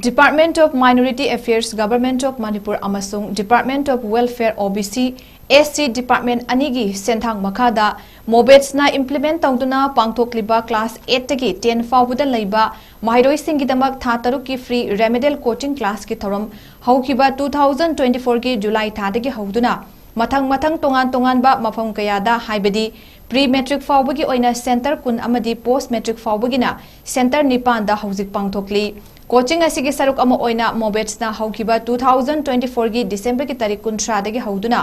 Department of Minority Affairs, Government of Manipur ꯑꯃꯁꯨꯡ Department of Welfare, OBC, SC department ꯑꯅꯤꯒꯤ ꯁꯦꯟꯊꯥꯡ ꯃꯈꯥꯗ MOBESTꯅ implement ꯇꯧꯗꯨꯅ ꯄꯥꯡꯊꯣꯛꯂꯤꯕ class eightꯇꯒꯤ ten ꯐꯥꯎꯕꯗ ꯂꯩꯕ ꯃꯍꯩꯔꯣꯏꯁꯤꯡꯒꯤꯗꯃꯛ ꯊꯥ ꯇꯔꯨꯛꯀꯤ free remedial coaching classꯀꯤ ꯊꯧꯔꯝ ꯍꯧꯈꯤꯕ two thousand twenty-fourꯒꯤ July ꯊꯥꯗꯒꯤ ꯍꯧꯗꯨꯅ ꯃꯊꯪ ꯃꯊꯪ ꯇꯣꯉꯥꯟ ꯇꯣꯉꯥꯟꯕ ꯃꯐꯝ ꯀꯌꯥꯗ, ꯍꯥꯏꯕꯗꯤ pre matric ꯐꯥꯎꯕꯒꯤ ꯑꯣꯏꯅ centre ꯀꯨꯟ ꯑꯃꯗꯤ post matric ꯐꯥꯎꯕꯒꯤꯅ centre ꯅꯤꯄꯥꯟꯗ ꯍꯧꯖꯤꯛ ꯄꯥꯡꯊꯣꯛꯂꯤ꯫ Coaching ꯑꯁꯤꯒꯤ ꯁꯔꯨꯛ ꯑꯃ ꯑꯣꯏꯅ MOBESTꯅ ꯍꯧꯈꯤꯕ two thousand twenty-fourꯒꯤ Decemberꯒꯤ ꯇꯥꯔꯤꯛ ꯀꯨꯟꯊ꯭ꯔꯥꯗꯒꯤ ꯍꯧꯗꯨꯅ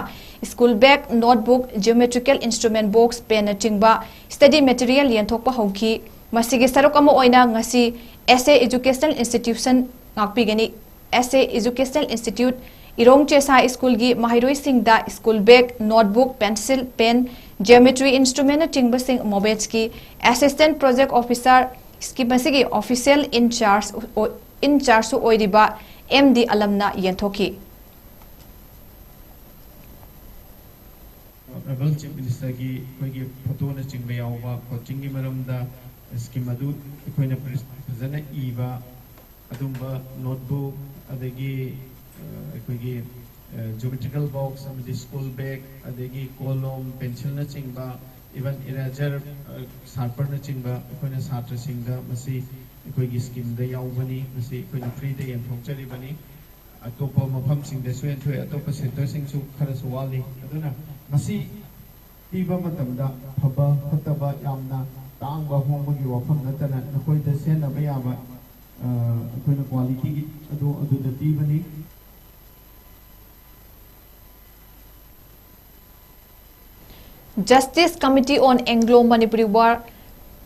school bag, notebook, geometrical instrument box, penꯅꯆꯤꯡꯕ study material ꯌꯦꯟꯊꯣꯛꯄ ꯍꯧꯈꯤ꯫ ꯃꯁꯤꯒꯤ ꯁꯔꯨꯛ ꯑꯃ ꯑꯣꯏꯅ ꯉꯁꯤ ꯑꯦꯁ ꯑꯦ ꯏꯖꯨꯀꯦꯁꯅꯦꯜ ꯏꯟꯁꯇꯤꯇ꯭ꯌꯨꯁꯟ ꯉꯥꯛꯄꯤꯒꯅꯤ꯫ S A educational institute Irong Chesa ꯁ꯭ꯀꯨꯜꯒꯤ ꯃꯍꯩꯔꯣꯏꯁꯤꯡꯗ school bag, notebook, pencil, pen, geometry ꯏꯟꯁꯇ꯭ꯔꯨꯃꯦꯟꯅꯆꯤꯡꯕꯁꯤꯡ ꯃꯣꯕꯦꯠꯁꯀꯤ ꯑꯦꯁꯤꯁꯇꯦꯟꯠ ꯄ꯭ꯔꯣꯖꯦꯛ ꯑꯣꯐꯤꯁꯔ, ꯁ꯭ꯀꯤꯝ ꯑꯁꯤꯒꯤ ꯑꯣꯐꯤꯁꯤꯌꯦꯜ ꯏꯟꯆꯥꯔꯖ ꯑꯣꯏ-, ꯏꯟꯆꯥꯔꯖꯁꯨ ꯑꯣꯏꯔꯤꯕ ꯑꯦꯝ ꯗꯤ ꯑꯂꯝꯅ ꯌꯦꯟꯊꯣꯛꯈꯤ꯫ ꯑꯣꯅꯔꯦꯕꯜ ꯆꯤꯐ ꯃꯤꯅꯤꯁꯇꯔꯒꯤ ꯑꯩꯈꯣꯏꯒꯤ ꯐꯣꯇꯣꯅꯆꯤꯡꯕ ꯌꯥꯎꯕ ꯀꯣꯆꯤꯡꯒꯤ ꯃꯔꯝꯗ ꯁ꯭ꯀꯤꯝ ꯑꯗꯨ ꯑꯩꯈꯣꯏꯅ ꯐꯖꯅ ꯏꯕ, ꯑꯗꯨꯝꯕ ꯅꯣꯠꯕꯨꯛ, ꯑꯗꯒꯤ, ꯑ, ꯑꯩꯈꯣꯏꯒꯤ, ꯑ, ꯖꯤꯑꯣꯃꯦꯇ꯭ꯔꯤꯀꯦꯜ ꯕꯣꯛꯁ ꯑꯃꯗꯤ ꯁ꯭ꯀꯨꯜ ꯕꯦꯒ, ꯑꯗꯒꯤ ꯀꯣꯂꯣꯝ, ꯄꯦꯟꯁꯤꯜꯅꯆꯤꯡꯕ, ꯏꯚꯟ ꯏꯔꯦꯖꯔ, ꯑ, ꯁꯥꯔꯄꯔꯅꯆꯤꯡꯕ ꯑꯩꯈꯣꯏꯅ ꯁꯥꯇ꯭ꯔꯁꯤꯡꯗ ꯃꯁꯤ ꯑꯩꯈꯣꯏꯒꯤ ꯁ꯭ꯀꯤꯝꯗ ꯌꯥꯎꯕꯅꯤ꯫ ꯃꯁꯤ ꯑꯩꯈꯣꯏꯅ ꯐ꯭ꯔꯤꯗ ꯌꯦꯟꯊꯣꯛꯆꯔꯤꯕꯅꯤ꯫ ꯑꯇꯣꯞꯄ ꯃꯐꯝꯁꯤꯡꯗꯁꯨ ꯌꯦꯟꯊꯣꯛꯑꯦ, ꯑꯇꯣꯞꯄ ꯁꯦꯟꯇꯔꯁꯤꯡꯁꯨ ꯈꯔꯁꯨ ꯋꯥꯠꯂꯤ꯫ ꯑꯗꯨꯅ ꯃꯁꯤ ꯄꯤꯕ ꯃꯇꯝꯗ ꯐꯕ ꯐꯠꯇꯕ, ꯌꯥꯝꯅ ꯇꯥꯡꯕ ꯍꯣꯡꯕꯒꯤ ꯋꯥꯐꯝ ꯅꯠꯇꯅ ꯅꯈꯣꯏꯗ ꯁꯤꯖꯤꯟꯅꯕ ꯌꯥꯕ, ꯑ, ꯑꯩꯈꯣꯏꯅ ꯀ꯭ꯋꯥꯂꯤꯇꯤꯒꯤ ꯑꯗꯨ, ꯑꯗꯨꯗ ꯄꯤꯕꯅꯤ꯫ Justice Committee on Anglo Manipuri War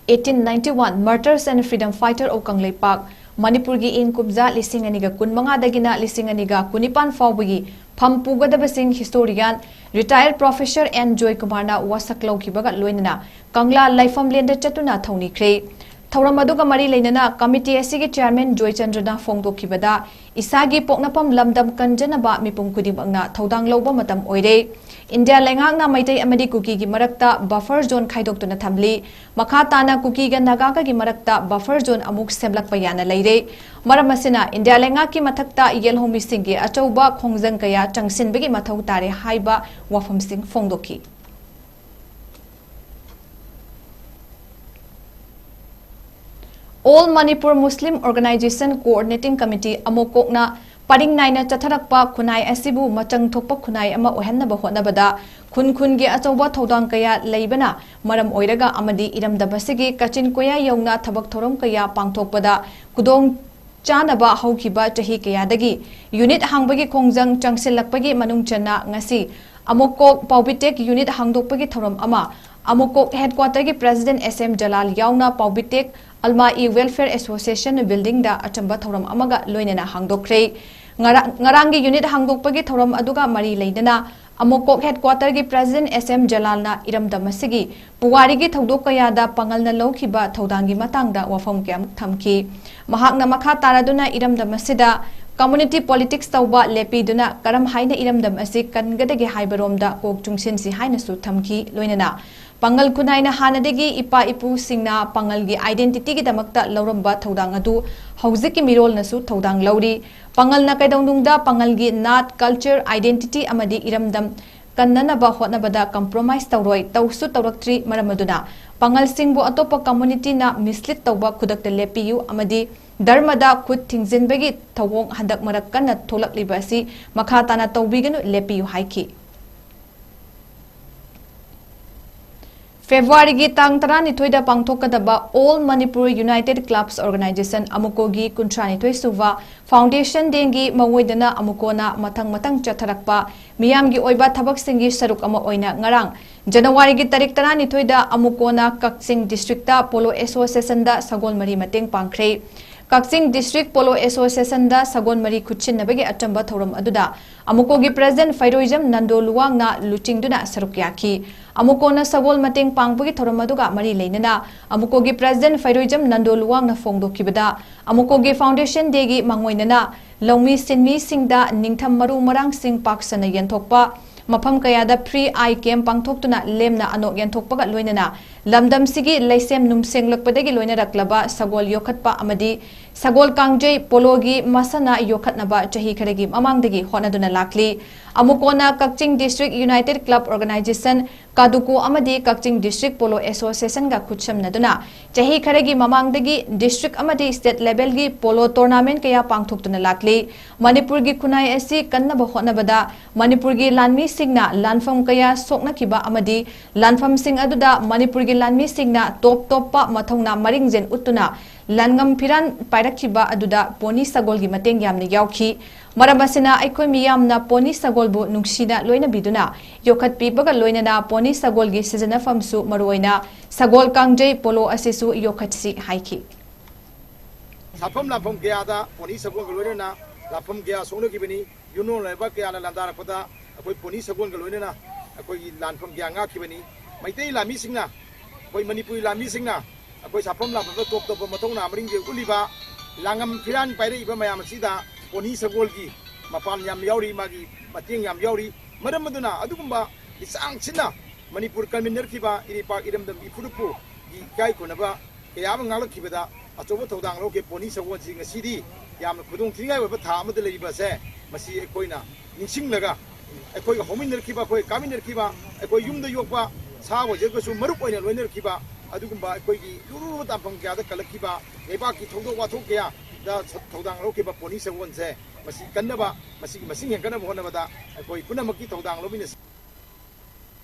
eighteen ninety-one Martyrs and Freedom Fighter of Kangleipak, ꯃꯅꯤꯄꯨꯔꯒꯤ ꯏꯪ ꯀꯨꯝꯖꯥ ꯂꯤꯁꯤꯡ ꯑꯅꯤꯒ ꯀꯨꯟꯃꯉꯥꯗꯒꯤꯅ ꯂꯤꯁꯤꯡ ꯑꯅꯤꯒ ꯀꯨꯟꯅꯤꯄꯥꯟ ꯐꯥꯎꯕꯒꯤ ꯐꯝ ꯄꯨꯒꯗꯕꯁꯤꯡ ꯍꯤꯁꯇꯣꯔꯤꯌꯥꯟ ꯔꯤꯇꯥꯌꯔ ꯄ꯭ꯔꯣꯐꯦꯁꯔ ꯑꯦꯟ ꯖꯣꯏꯀꯨꯃꯥꯔꯅ ꯋꯥꯁꯛ ꯂꯧꯈꯤꯕꯒ ꯂꯣꯏꯅꯅ ꯀꯪꯂꯥ ꯂꯥꯏꯐꯝꯂꯦꯟꯗ ꯆꯠꯇꯨꯅ ꯊꯧꯅꯤꯈ꯭ꯔꯦ꯫ ꯊꯧꯔꯝ ꯑꯗꯨꯒ ꯃꯔꯤ ꯂꯩꯅꯅ ꯀꯃꯤꯇꯤ ꯑꯁꯤꯒꯤ ꯆꯤꯌꯥꯔꯃꯦꯟ ꯖꯣꯏꯆꯟꯗ꯭ꯔꯅ ꯐꯣꯡꯗꯣꯛꯈꯤꯕꯗ, ꯏꯁꯥꯒꯤ ꯄꯣꯛꯅꯐꯝ ꯂꯝꯗꯝ ꯀꯟꯖꯅꯕ ꯃꯤꯄꯨꯝ ꯈꯨꯗꯤꯡꯃꯛꯅ ꯊꯧꯗꯥꯡ ꯂꯧꯕ ꯃꯇꯝ ꯑꯣꯏꯔꯦ꯫ ꯏꯟꯗꯤꯌꯥ ꯂꯩꯉꯥꯛꯅ ꯃꯩꯇꯩ ꯑꯃꯗꯤ ꯀꯨꯀꯤꯒꯤ ꯃꯔꯛꯇ ꯕꯐꯔ ꯖꯣꯟ ꯈꯥꯏꯗꯣꯛꯇꯨꯅ ꯊꯝꯂꯤ꯫ ꯃꯈꯥ ꯇꯥꯅ ꯀꯨꯀꯤꯒ ꯅꯥꯒꯥꯒꯒꯤ ꯃꯔꯛꯇ ꯕꯐꯔ ꯖꯣꯟ ꯑꯃꯨꯛ ꯁꯦꯝꯂꯛꯄ ꯌꯥꯅ ꯂꯩꯔꯦ꯫ ꯃꯔꯝ ꯑꯁꯤꯅ ꯏꯟꯗꯤꯌꯥ ꯂꯩꯉꯥꯛꯀꯤ ꯃꯊꯛꯇ ꯌꯦꯜꯍꯧꯃꯤꯁꯤꯡꯒꯤ ꯑꯆꯧꯕ ꯈꯣꯡꯖꯪ ꯀꯌꯥ ꯆꯪꯁꯤꯟꯕꯒꯤ ꯃꯊꯧ ꯇꯥꯔꯦ ꯍꯥꯏꯕ ꯋꯥꯐꯝꯁꯤꯡ ꯐꯣꯡꯗꯣꯛꯈꯤ꯫ All Manipur Muslim Organization Coordinating Committee, ꯑꯃꯣꯀꯣꯛꯅ ꯄꯔꯤꯡ ꯅꯥꯏꯅ ꯆꯠꯊꯔꯛꯄ ꯈꯨꯟꯅꯥꯏ ꯑꯁꯤꯕꯨ ꯃꯆꯪ ꯊꯣꯛꯄ ꯈꯨꯟꯅꯥꯏ ꯑꯃ ꯑꯣꯏꯍꯟꯅꯕ ꯍꯣꯠꯅꯕꯗ ꯈꯨꯟ ꯈꯨꯟꯒꯤ ꯑꯆꯧꯕ ꯊꯧꯗꯥꯡ ꯀꯌꯥ ꯂꯩꯕꯅ ꯃꯔꯝ ꯑꯣꯏꯔꯒ ꯑꯃꯗꯤ ꯏꯔꯝꯗꯝ ꯑꯁꯤꯒꯤ ꯀꯥꯆꯤꯟ ꯀꯣꯌꯥ ꯌꯧꯅ ꯊꯕꯛ ꯊꯧꯔꯝ ꯀꯌꯥ ꯄꯥꯡꯊꯣꯛꯄꯗ ꯈꯨꯗꯣꯡ ꯆꯥꯅꯕ ꯍꯧꯈꯤꯕ ꯆꯍꯤ ꯀꯌꯥꯗꯒꯤ ꯌꯨꯅꯤꯠ ꯍꯥꯡꯕꯒꯤ ꯈꯣꯡꯖꯪ ꯆꯪꯁꯤꯜꯂꯛꯄꯒꯤ ꯃꯅꯨꯡ ꯆꯟꯅ ꯉꯁꯤ ꯑꯃꯣꯀꯣꯛ ꯄꯥꯎꯕꯤꯇꯦꯛ ꯌꯨꯅꯤꯠ ꯍꯥꯡꯗꯣꯛꯄꯒꯤ ꯊꯧꯔꯝ ꯑꯃ ꯑꯃꯨꯀꯣꯛ ꯍꯦꯗꯀ꯭ꯋꯥꯇꯔꯒꯤ ꯄ꯭ꯔꯦꯁꯤꯗꯦꯟꯠ ꯑꯦꯁ ꯑꯦꯝ ꯖꯂꯥꯜ ꯌꯥꯎꯅ ꯄꯥꯎꯕꯤꯇꯦꯛ ꯑꯜꯃꯥꯏ ꯏ ꯋꯦꯜꯐꯤꯌꯔ ꯑꯦꯁꯣꯁꯤꯌꯦꯁꯟ ꯕꯤꯜꯗꯤꯡꯗ ꯑꯆꯝꯕ ꯊꯧꯔꯝ ꯑꯃꯒ ꯂꯣꯏꯅꯅ ꯍꯥꯡꯗꯣꯛꯈ꯭ꯔꯦ꯫ ꯉꯔꯥꯡ, ꯉꯔꯥꯡꯒꯤ ꯌꯨꯅꯤꯠ ꯍꯥꯡꯗꯣꯛꯄꯒꯤ ꯊꯧꯔꯝ ꯑꯗꯨꯒ ꯃꯔꯤ ꯂꯩꯅꯅ ꯑꯃꯨꯀꯣꯛ ꯍꯦꯗꯀ꯭ꯋꯥꯇꯔꯒꯤ ꯄ꯭ꯔꯦꯁꯤꯗꯦꯟꯠ ꯑꯦꯁ ꯑꯦꯝ ꯖꯂꯥꯜꯅ ꯏꯔꯝꯗꯝ ꯑꯁꯤꯒꯤ ꯄꯨꯋꯥꯔꯤꯒꯤ ꯊꯧꯗꯣꯛ ꯀꯌꯥꯗ ꯄꯥꯡꯒꯜꯅ ꯂꯧꯈꯤꯕ ꯊꯧꯗꯥꯡꯒꯤ ꯃꯇꯥꯡꯗ ꯋꯥꯐꯝ ꯀꯌꯥꯃꯨꯛ ꯊꯝꯈꯤ꯫ ꯃꯍꯥꯛꯅ ꯃꯈꯥ ꯇꯥꯔꯗꯨꯅ ꯏꯔꯝꯗꯝ ꯑꯁꯤꯗ ꯀꯝꯃ꯭ꯌꯨꯅꯤꯇꯤ ꯄꯣꯂꯤꯇꯤꯛꯁ ꯇꯧꯕ ꯂꯦꯞꯄꯤꯗꯨꯅ ꯀꯔꯝ ꯍꯥꯏꯅ ꯏꯔꯝꯗꯝ ꯑꯁꯤ ꯀꯟꯒꯗꯒꯦ ꯍꯥꯏꯕꯔꯣꯝꯗ ꯀꯣꯛ ꯆꯨꯡꯁꯤꯟꯁꯤ ꯍꯥꯏꯅꯁꯨ ꯊꯝꯈꯤ꯫ ꯂꯣꯏꯅꯅ ꯄꯥꯡꯒꯜ ꯈꯨꯟꯅꯥꯏꯅ ꯍꯥꯟꯅꯗꯒꯤ ꯏꯄꯥ ꯏꯄꯨꯁꯤꯡꯅ ꯄꯥꯡꯒꯜꯒꯤ identityꯒꯤꯗꯃꯛꯇ ꯂꯧꯔꯝꯕ ꯊꯧꯗꯥꯡ ꯑꯗꯨ ꯍꯧꯖꯤꯛꯀꯤ ꯃꯤꯔꯣꯜꯅꯁꯨ ꯊꯧꯗꯥꯡ ꯂꯧꯔꯤ꯫ ꯄꯥꯡꯒꯜꯅ ꯀꯩꯗꯧꯅꯨꯡꯗ ꯄꯥꯡꯒꯜꯒꯤ ꯅꯥꯠ, culture, identity ꯑꯃꯗꯤ ꯏꯔꯝꯗꯝ ꯀꯟꯅꯅꯕ ꯍꯣꯠꯅꯕꯗ compromise ꯇꯧꯔꯣꯏ, ꯇꯧꯁꯨ ꯇꯧꯔꯛꯇ꯭ꯔꯤ꯫ ꯃꯔꯝ ꯑꯗꯨꯅ ꯄꯥꯡꯒꯜꯁꯤꯡꯕꯨ ꯑꯇꯣꯞꯄ ꯀꯝꯃ꯭ꯌꯨꯅꯤꯇꯤꯅ mislead ꯇꯧꯕ ꯈꯨꯗꯛꯇ ꯂꯦꯞꯄꯤꯌꯨ ꯑꯃꯗꯤ ꯙꯔꯃꯗ ꯈꯨꯠ ꯊꯤꯡꯖꯤꯟꯕꯒꯤ ꯊꯧꯑꯣꯡ ꯍꯟꯗꯛ ꯃꯔꯛ ꯀꯟꯅ ꯊꯣꯛꯂꯛꯂꯤꯕ ꯑꯁꯤ ꯃꯈꯥ ꯇꯥꯅ ꯇꯧꯕꯤꯒꯅꯨ, ꯂꯦꯞꯄꯤꯌꯨ ꯍꯥꯏꯈꯤ꯫ ꯐꯦꯕ꯭ꯔꯨꯋꯥꯔꯤꯒꯤ ꯇꯥꯡ ꯇꯔꯥꯅꯤꯊꯣꯏꯗ ꯄꯥꯡꯊꯣꯛꯀꯗꯕ All Manipur United Clubs Organisation, ꯑꯃꯨꯀꯣꯒꯤ ꯀꯨꯟꯊ꯭ꯔꯥꯅꯤꯊꯣꯏ ꯁꯨꯕ Foundation Dayꯒꯤ ꯃꯉꯣꯏꯗꯅ ꯑꯃꯨꯀꯣꯅ ꯃꯊꯪ ꯃꯊꯪ ꯆꯠꯊꯔꯛꯄ ꯃꯤꯌꯥꯝꯒꯤ ꯑꯣꯏꯕ ꯊꯕꯛꯁꯤꯡꯒꯤ ꯁꯔꯨꯛ ꯑꯃ ꯑꯣꯏꯅ ꯉꯔꯥꯡ ꯖꯅꯋꯥꯔꯤꯒꯤ ꯇꯥꯔꯤꯛ ꯇꯔꯥꯅꯤꯊꯣꯏꯗ ꯑꯃꯨꯀꯣꯅ ꯀꯛꯆꯤꯡ districtꯇ Polo Associationꯗ ꯁꯒꯣꯜ ꯃꯔꯤ ꯃꯇꯦꯡ ꯄꯥꯡꯈ꯭ꯔꯦ꯫ ꯀꯛꯆꯤꯡ district Polo Associationꯗ ꯁꯒꯣꯜ ꯃꯔꯤ ꯈꯨꯠꯁꯤꯟꯅꯕꯒꯤ ꯑꯆꯝꯕ ꯊꯧꯔꯝ ꯑꯗꯨꯗ ꯑꯃꯨꯀꯣꯒꯤ president ꯐꯩꯔꯣꯏꯖꯝ ꯅꯟꯗꯣ ꯂꯨꯋꯥꯡꯅ ꯂꯨꯆꯤꯡꯗꯨꯅ ꯁꯔꯨꯛ ꯌꯥꯈꯤ꯫ ꯑꯃꯨꯀꯣꯅ ꯁꯒꯣꯜ ꯃꯇꯦꯡ ꯄꯥꯡꯕꯒꯤ ꯊꯧꯔꯝ ꯑꯗꯨꯒ ꯃꯔꯤ ꯂꯩꯅꯅ ꯑꯃꯨꯀꯣꯒꯤ president ꯐꯩꯔꯣꯏꯖꯝ ꯅꯟꯗꯣ ꯂꯨꯋꯥꯡꯅ ꯐꯣꯡꯗꯣꯛꯈꯤꯕꯗ, ꯑꯃꯨꯀꯣꯒꯤ Foundation Dayꯒꯤ ꯃꯥꯡꯑꯣꯏꯅꯅ ꯂꯧꯃꯤ ꯁꯤꯟꯃꯤꯁꯤꯡꯗ ꯅꯤꯡꯊꯝ ꯃꯔꯨ ꯃꯔꯥꯡꯁꯤꯡ ꯄꯥꯛ ꯁꯟꯅ ꯌꯦꯟꯊꯣꯛꯄ, ꯃꯐꯝ ꯀꯌꯥꯗ free eye camp ꯄꯥꯡꯊꯣꯛꯇꯨꯅ ꯂꯦꯝꯅ ꯑꯅꯣꯛ ꯌꯦꯟꯊꯣꯛꯄꯒ ꯂꯣꯏꯅꯅ ꯂꯝꯗꯝꯁꯤꯒꯤ ꯂꯩꯁꯦꯝ ꯅꯨꯡꯁꯦꯡꯂꯛꯄꯗꯒꯤ ꯂꯣꯏꯅꯔꯛꯂꯕ ꯁꯒꯣꯜ ꯌꯣꯛꯈꯠꯄ ꯑꯃꯗꯤ ꯁꯒꯣꯜ ꯀꯥꯡꯖꯩ ꯄꯣꯂꯣꯒꯤ ꯃꯁꯥꯟꯅ ꯌꯣꯛꯈꯠꯅꯕ ꯆꯍꯤ ꯈꯔꯒꯤ ꯃꯃꯥꯡꯗꯒꯤ ꯍꯣꯠꯅꯗꯨꯅ ꯂꯥꯛꯂꯤ꯫ ꯑꯃꯨꯀꯣꯅ ꯀꯛꯆꯤꯡ district United Club Organisation, ꯀꯥꯗꯨꯀꯣ ꯑꯃꯗꯤ ꯀꯛꯆꯤꯡ district Polo Associationꯒ ꯈꯨꯠꯁꯝꯅꯗꯨꯅ ꯆꯍꯤ ꯈꯔꯒꯤ ꯃꯃꯥꯡꯗꯒꯤ district ꯑꯃꯗꯤ state levelꯒꯤ polo tournament ꯀꯌꯥ ꯄꯥꯡꯊꯣꯛꯇꯨꯅ ꯂꯥꯛꯂꯤ꯫ ꯃꯅꯤꯄꯨꯔꯒꯤ ꯈꯨꯟꯅꯥꯏ ꯑꯁꯤ ꯀꯟꯅꯕ ꯍꯣꯠꯅꯕꯗ ꯃꯅꯤꯄꯨꯔꯒꯤ ꯂꯥꯟꯃꯤꯁꯤꯡꯅ ꯂꯥꯟꯐꯝ ꯀꯌꯥ ꯁꯣꯛꯅꯈꯤꯕ ꯑꯃꯗꯤ ꯂꯥꯟꯐꯝꯁꯤꯡ ꯑꯗꯨꯗ ꯃꯅꯤꯄꯨꯔꯒꯤ ꯂꯥꯟꯃꯤꯁꯤꯡꯅ ꯇꯣꯞ ꯇꯣꯞꯄ ꯃꯊꯧꯅꯥ ꯃꯔꯤꯡꯖꯦꯜ ꯎꯠꯇꯨꯅ ꯂꯥꯟꯉꯝ ꯐꯤꯔꯥꯟ ꯄꯥꯏꯔꯛꯈꯤꯕ ꯑꯗꯨꯗ ꯄꯣꯅꯤ ꯁꯒꯣꯜꯒꯤ ꯃꯇꯦꯡ ꯌꯥꯝꯅ ꯌꯥꯎꯈꯤ꯫ ꯃꯔꯝ ꯑꯁꯤꯅ ꯑꯩꯈꯣꯏ ꯃꯤꯌꯥꯝꯅ ꯄꯣꯅꯤ ꯁꯒꯣꯜꯕꯨ ꯅꯨꯡꯁꯤꯅ ꯂꯣꯏꯅꯕꯤꯗꯨꯅ ꯌꯣꯛꯈꯠꯄꯤꯕꯒ ꯂꯣꯏꯅꯅ ꯄꯣꯅꯤ ꯁꯒꯣꯜꯒꯤ ꯁꯤꯖꯤꯟꯅꯐꯝꯁꯨ ꯃꯔꯨꯑꯣꯏꯅ ꯁꯒꯣꯜ ꯀꯥꯡꯖꯩ ꯄꯣꯂꯣ ꯑꯁꯤꯁꯨ ꯌꯣꯛꯈꯠꯁꯤ ꯍꯥꯏꯈꯤ꯫ ꯁꯥꯐꯝ ꯂꯥꯟꯐꯝ ꯀꯌꯥꯗ ꯄꯣꯅꯤ ꯁꯒꯣꯜꯒ ꯂꯣꯏꯅꯅ ꯂꯥꯟꯐꯝ ꯀꯌꯥ ꯁꯣꯛꯅꯈꯤꯕꯅꯤ꯫ ꯌꯨꯝꯂꯣꯟ ꯂꯩꯕꯥꯛ ꯀꯌꯥꯅ ꯂꯥꯟꯗꯥꯔꯛꯄꯗ ꯑꯩꯈꯣꯏ ꯄꯣꯅꯤ ꯁꯒꯣꯜꯒ ꯂꯣꯏꯅꯅ ꯑꯩꯈꯣꯏꯒꯤ ꯂꯥꯟꯐꯝ ꯀꯌꯥ ꯉꯥꯛꯈꯤꯕꯅꯤ꯫ ꯃꯩꯇꯩ ꯂꯥꯟꯃꯤꯁꯤꯡꯅ, ꯑꯩꯈꯣꯏ ꯃꯅꯤꯄꯨꯔꯤ ꯂꯥꯟꯃꯤꯁꯤꯡꯅ ꯑꯩꯈꯣꯏ ꯁꯥꯐꯝ ꯂꯥꯟꯐꯝꯗ ꯇꯣꯞ ꯇꯣꯞꯄ ꯃꯊꯧꯅꯥ ꯃꯔꯤꯡꯁꯦ ꯎꯠꯂꯤꯕ ꯂꯥꯡꯉꯝ ꯐꯤꯔꯥꯟ ꯄꯥꯏꯔꯛꯏꯕ ꯃꯌꯥꯝ ꯑꯁꯤꯗ ꯄꯣꯅꯤ ꯁꯒꯣꯜꯒꯤ ꯃꯄꯥꯟ ꯌꯥꯝ ꯌꯥꯎꯔꯤ, ꯃꯥꯒꯤ ꯃꯇꯦꯡ ꯌꯥꯝ ꯌꯥꯎꯔꯤ꯫ ꯃꯔꯝ ꯑꯗꯨꯅ ꯑꯗꯨꯒꯨꯝꯕ ꯂꯤꯆꯥꯡ ꯁꯤꯟꯅ ꯃꯅꯤꯄꯨꯔ ꯀꯟꯃꯤꯟꯅꯔꯛꯈꯤꯕ ꯏꯔꯩꯄꯥꯛ ꯏꯔꯝꯗꯝ ꯏꯐꯨꯔꯨꯞꯄꯨꯒꯤ ꯏꯀꯥꯏ ꯈꯨꯝꯅꯕ ꯀꯌꯥ ꯑꯃ ꯉꯥꯛꯂꯛꯈꯤꯕꯗ ꯑꯆꯧꯕ ꯊꯧꯗꯥꯡ ꯂꯧꯈꯤ꯫ ꯄꯣꯅꯤ ꯁꯒꯣꯜꯁꯤ ꯉꯁꯤꯗꯤ ꯌꯥꯝꯅ ꯈꯨꯗꯣꯡ ꯊꯤꯅꯤꯡꯉꯥꯏ ꯑꯣꯏꯕ ꯊꯥ ꯑꯃꯗ ꯂꯩꯔꯤꯕ ꯑꯁꯦ ꯃꯁꯤ ꯑꯩꯈꯣꯏꯅ ꯅꯤꯡꯁꯤꯡꯂꯒ ꯑꯩꯈꯣꯏꯒ ꯍꯧꯃꯤꯟꯅꯔꯛꯈꯤꯕ, ꯑꯩꯈꯣꯏ ꯀꯥꯃꯤꯟꯅꯔꯛꯈꯤꯕ, ꯑꯩꯈꯣꯏ ꯌꯨꯝꯗ ꯌꯣꯛꯄ ꯁꯥ ꯑꯣꯏꯖꯔꯒꯁꯨ ꯃꯔꯨꯞ ꯑꯣꯏꯅ ꯂꯣꯏꯅꯔꯛꯈꯤꯕ ꯑꯗꯨꯒꯨꯝꯕ ꯑꯩꯈꯣꯏꯒꯤ ꯂꯨꯔꯨ ꯂꯨꯔꯨꯕ ꯇꯥꯟꯐꯝ ꯀꯌꯥꯗ ꯀꯜꯂꯛꯈꯤꯕ ꯂꯩꯕꯥꯛꯀꯤ ꯊꯧꯗꯣꯛ ꯋꯥꯊꯣꯛ ꯀꯌꯥꯗ ꯊꯧꯗꯥꯡ ꯂꯧꯈꯤꯕ ꯄꯣꯅꯤ ꯁꯒꯣꯜꯁꯦ ꯃꯁꯤ ꯀꯟꯅꯕ, ꯃꯁꯤꯒꯤ ꯃꯁꯤꯡ ꯍꯦꯟꯒꯠꯅꯕ ꯍꯣꯠꯅꯕꯗ ꯑꯩꯈꯣꯏ ꯄꯨꯝꯅꯃꯛꯀꯤ ꯊꯧꯗꯥꯡ ꯂꯧꯃꯤꯟꯅꯁꯤ꯫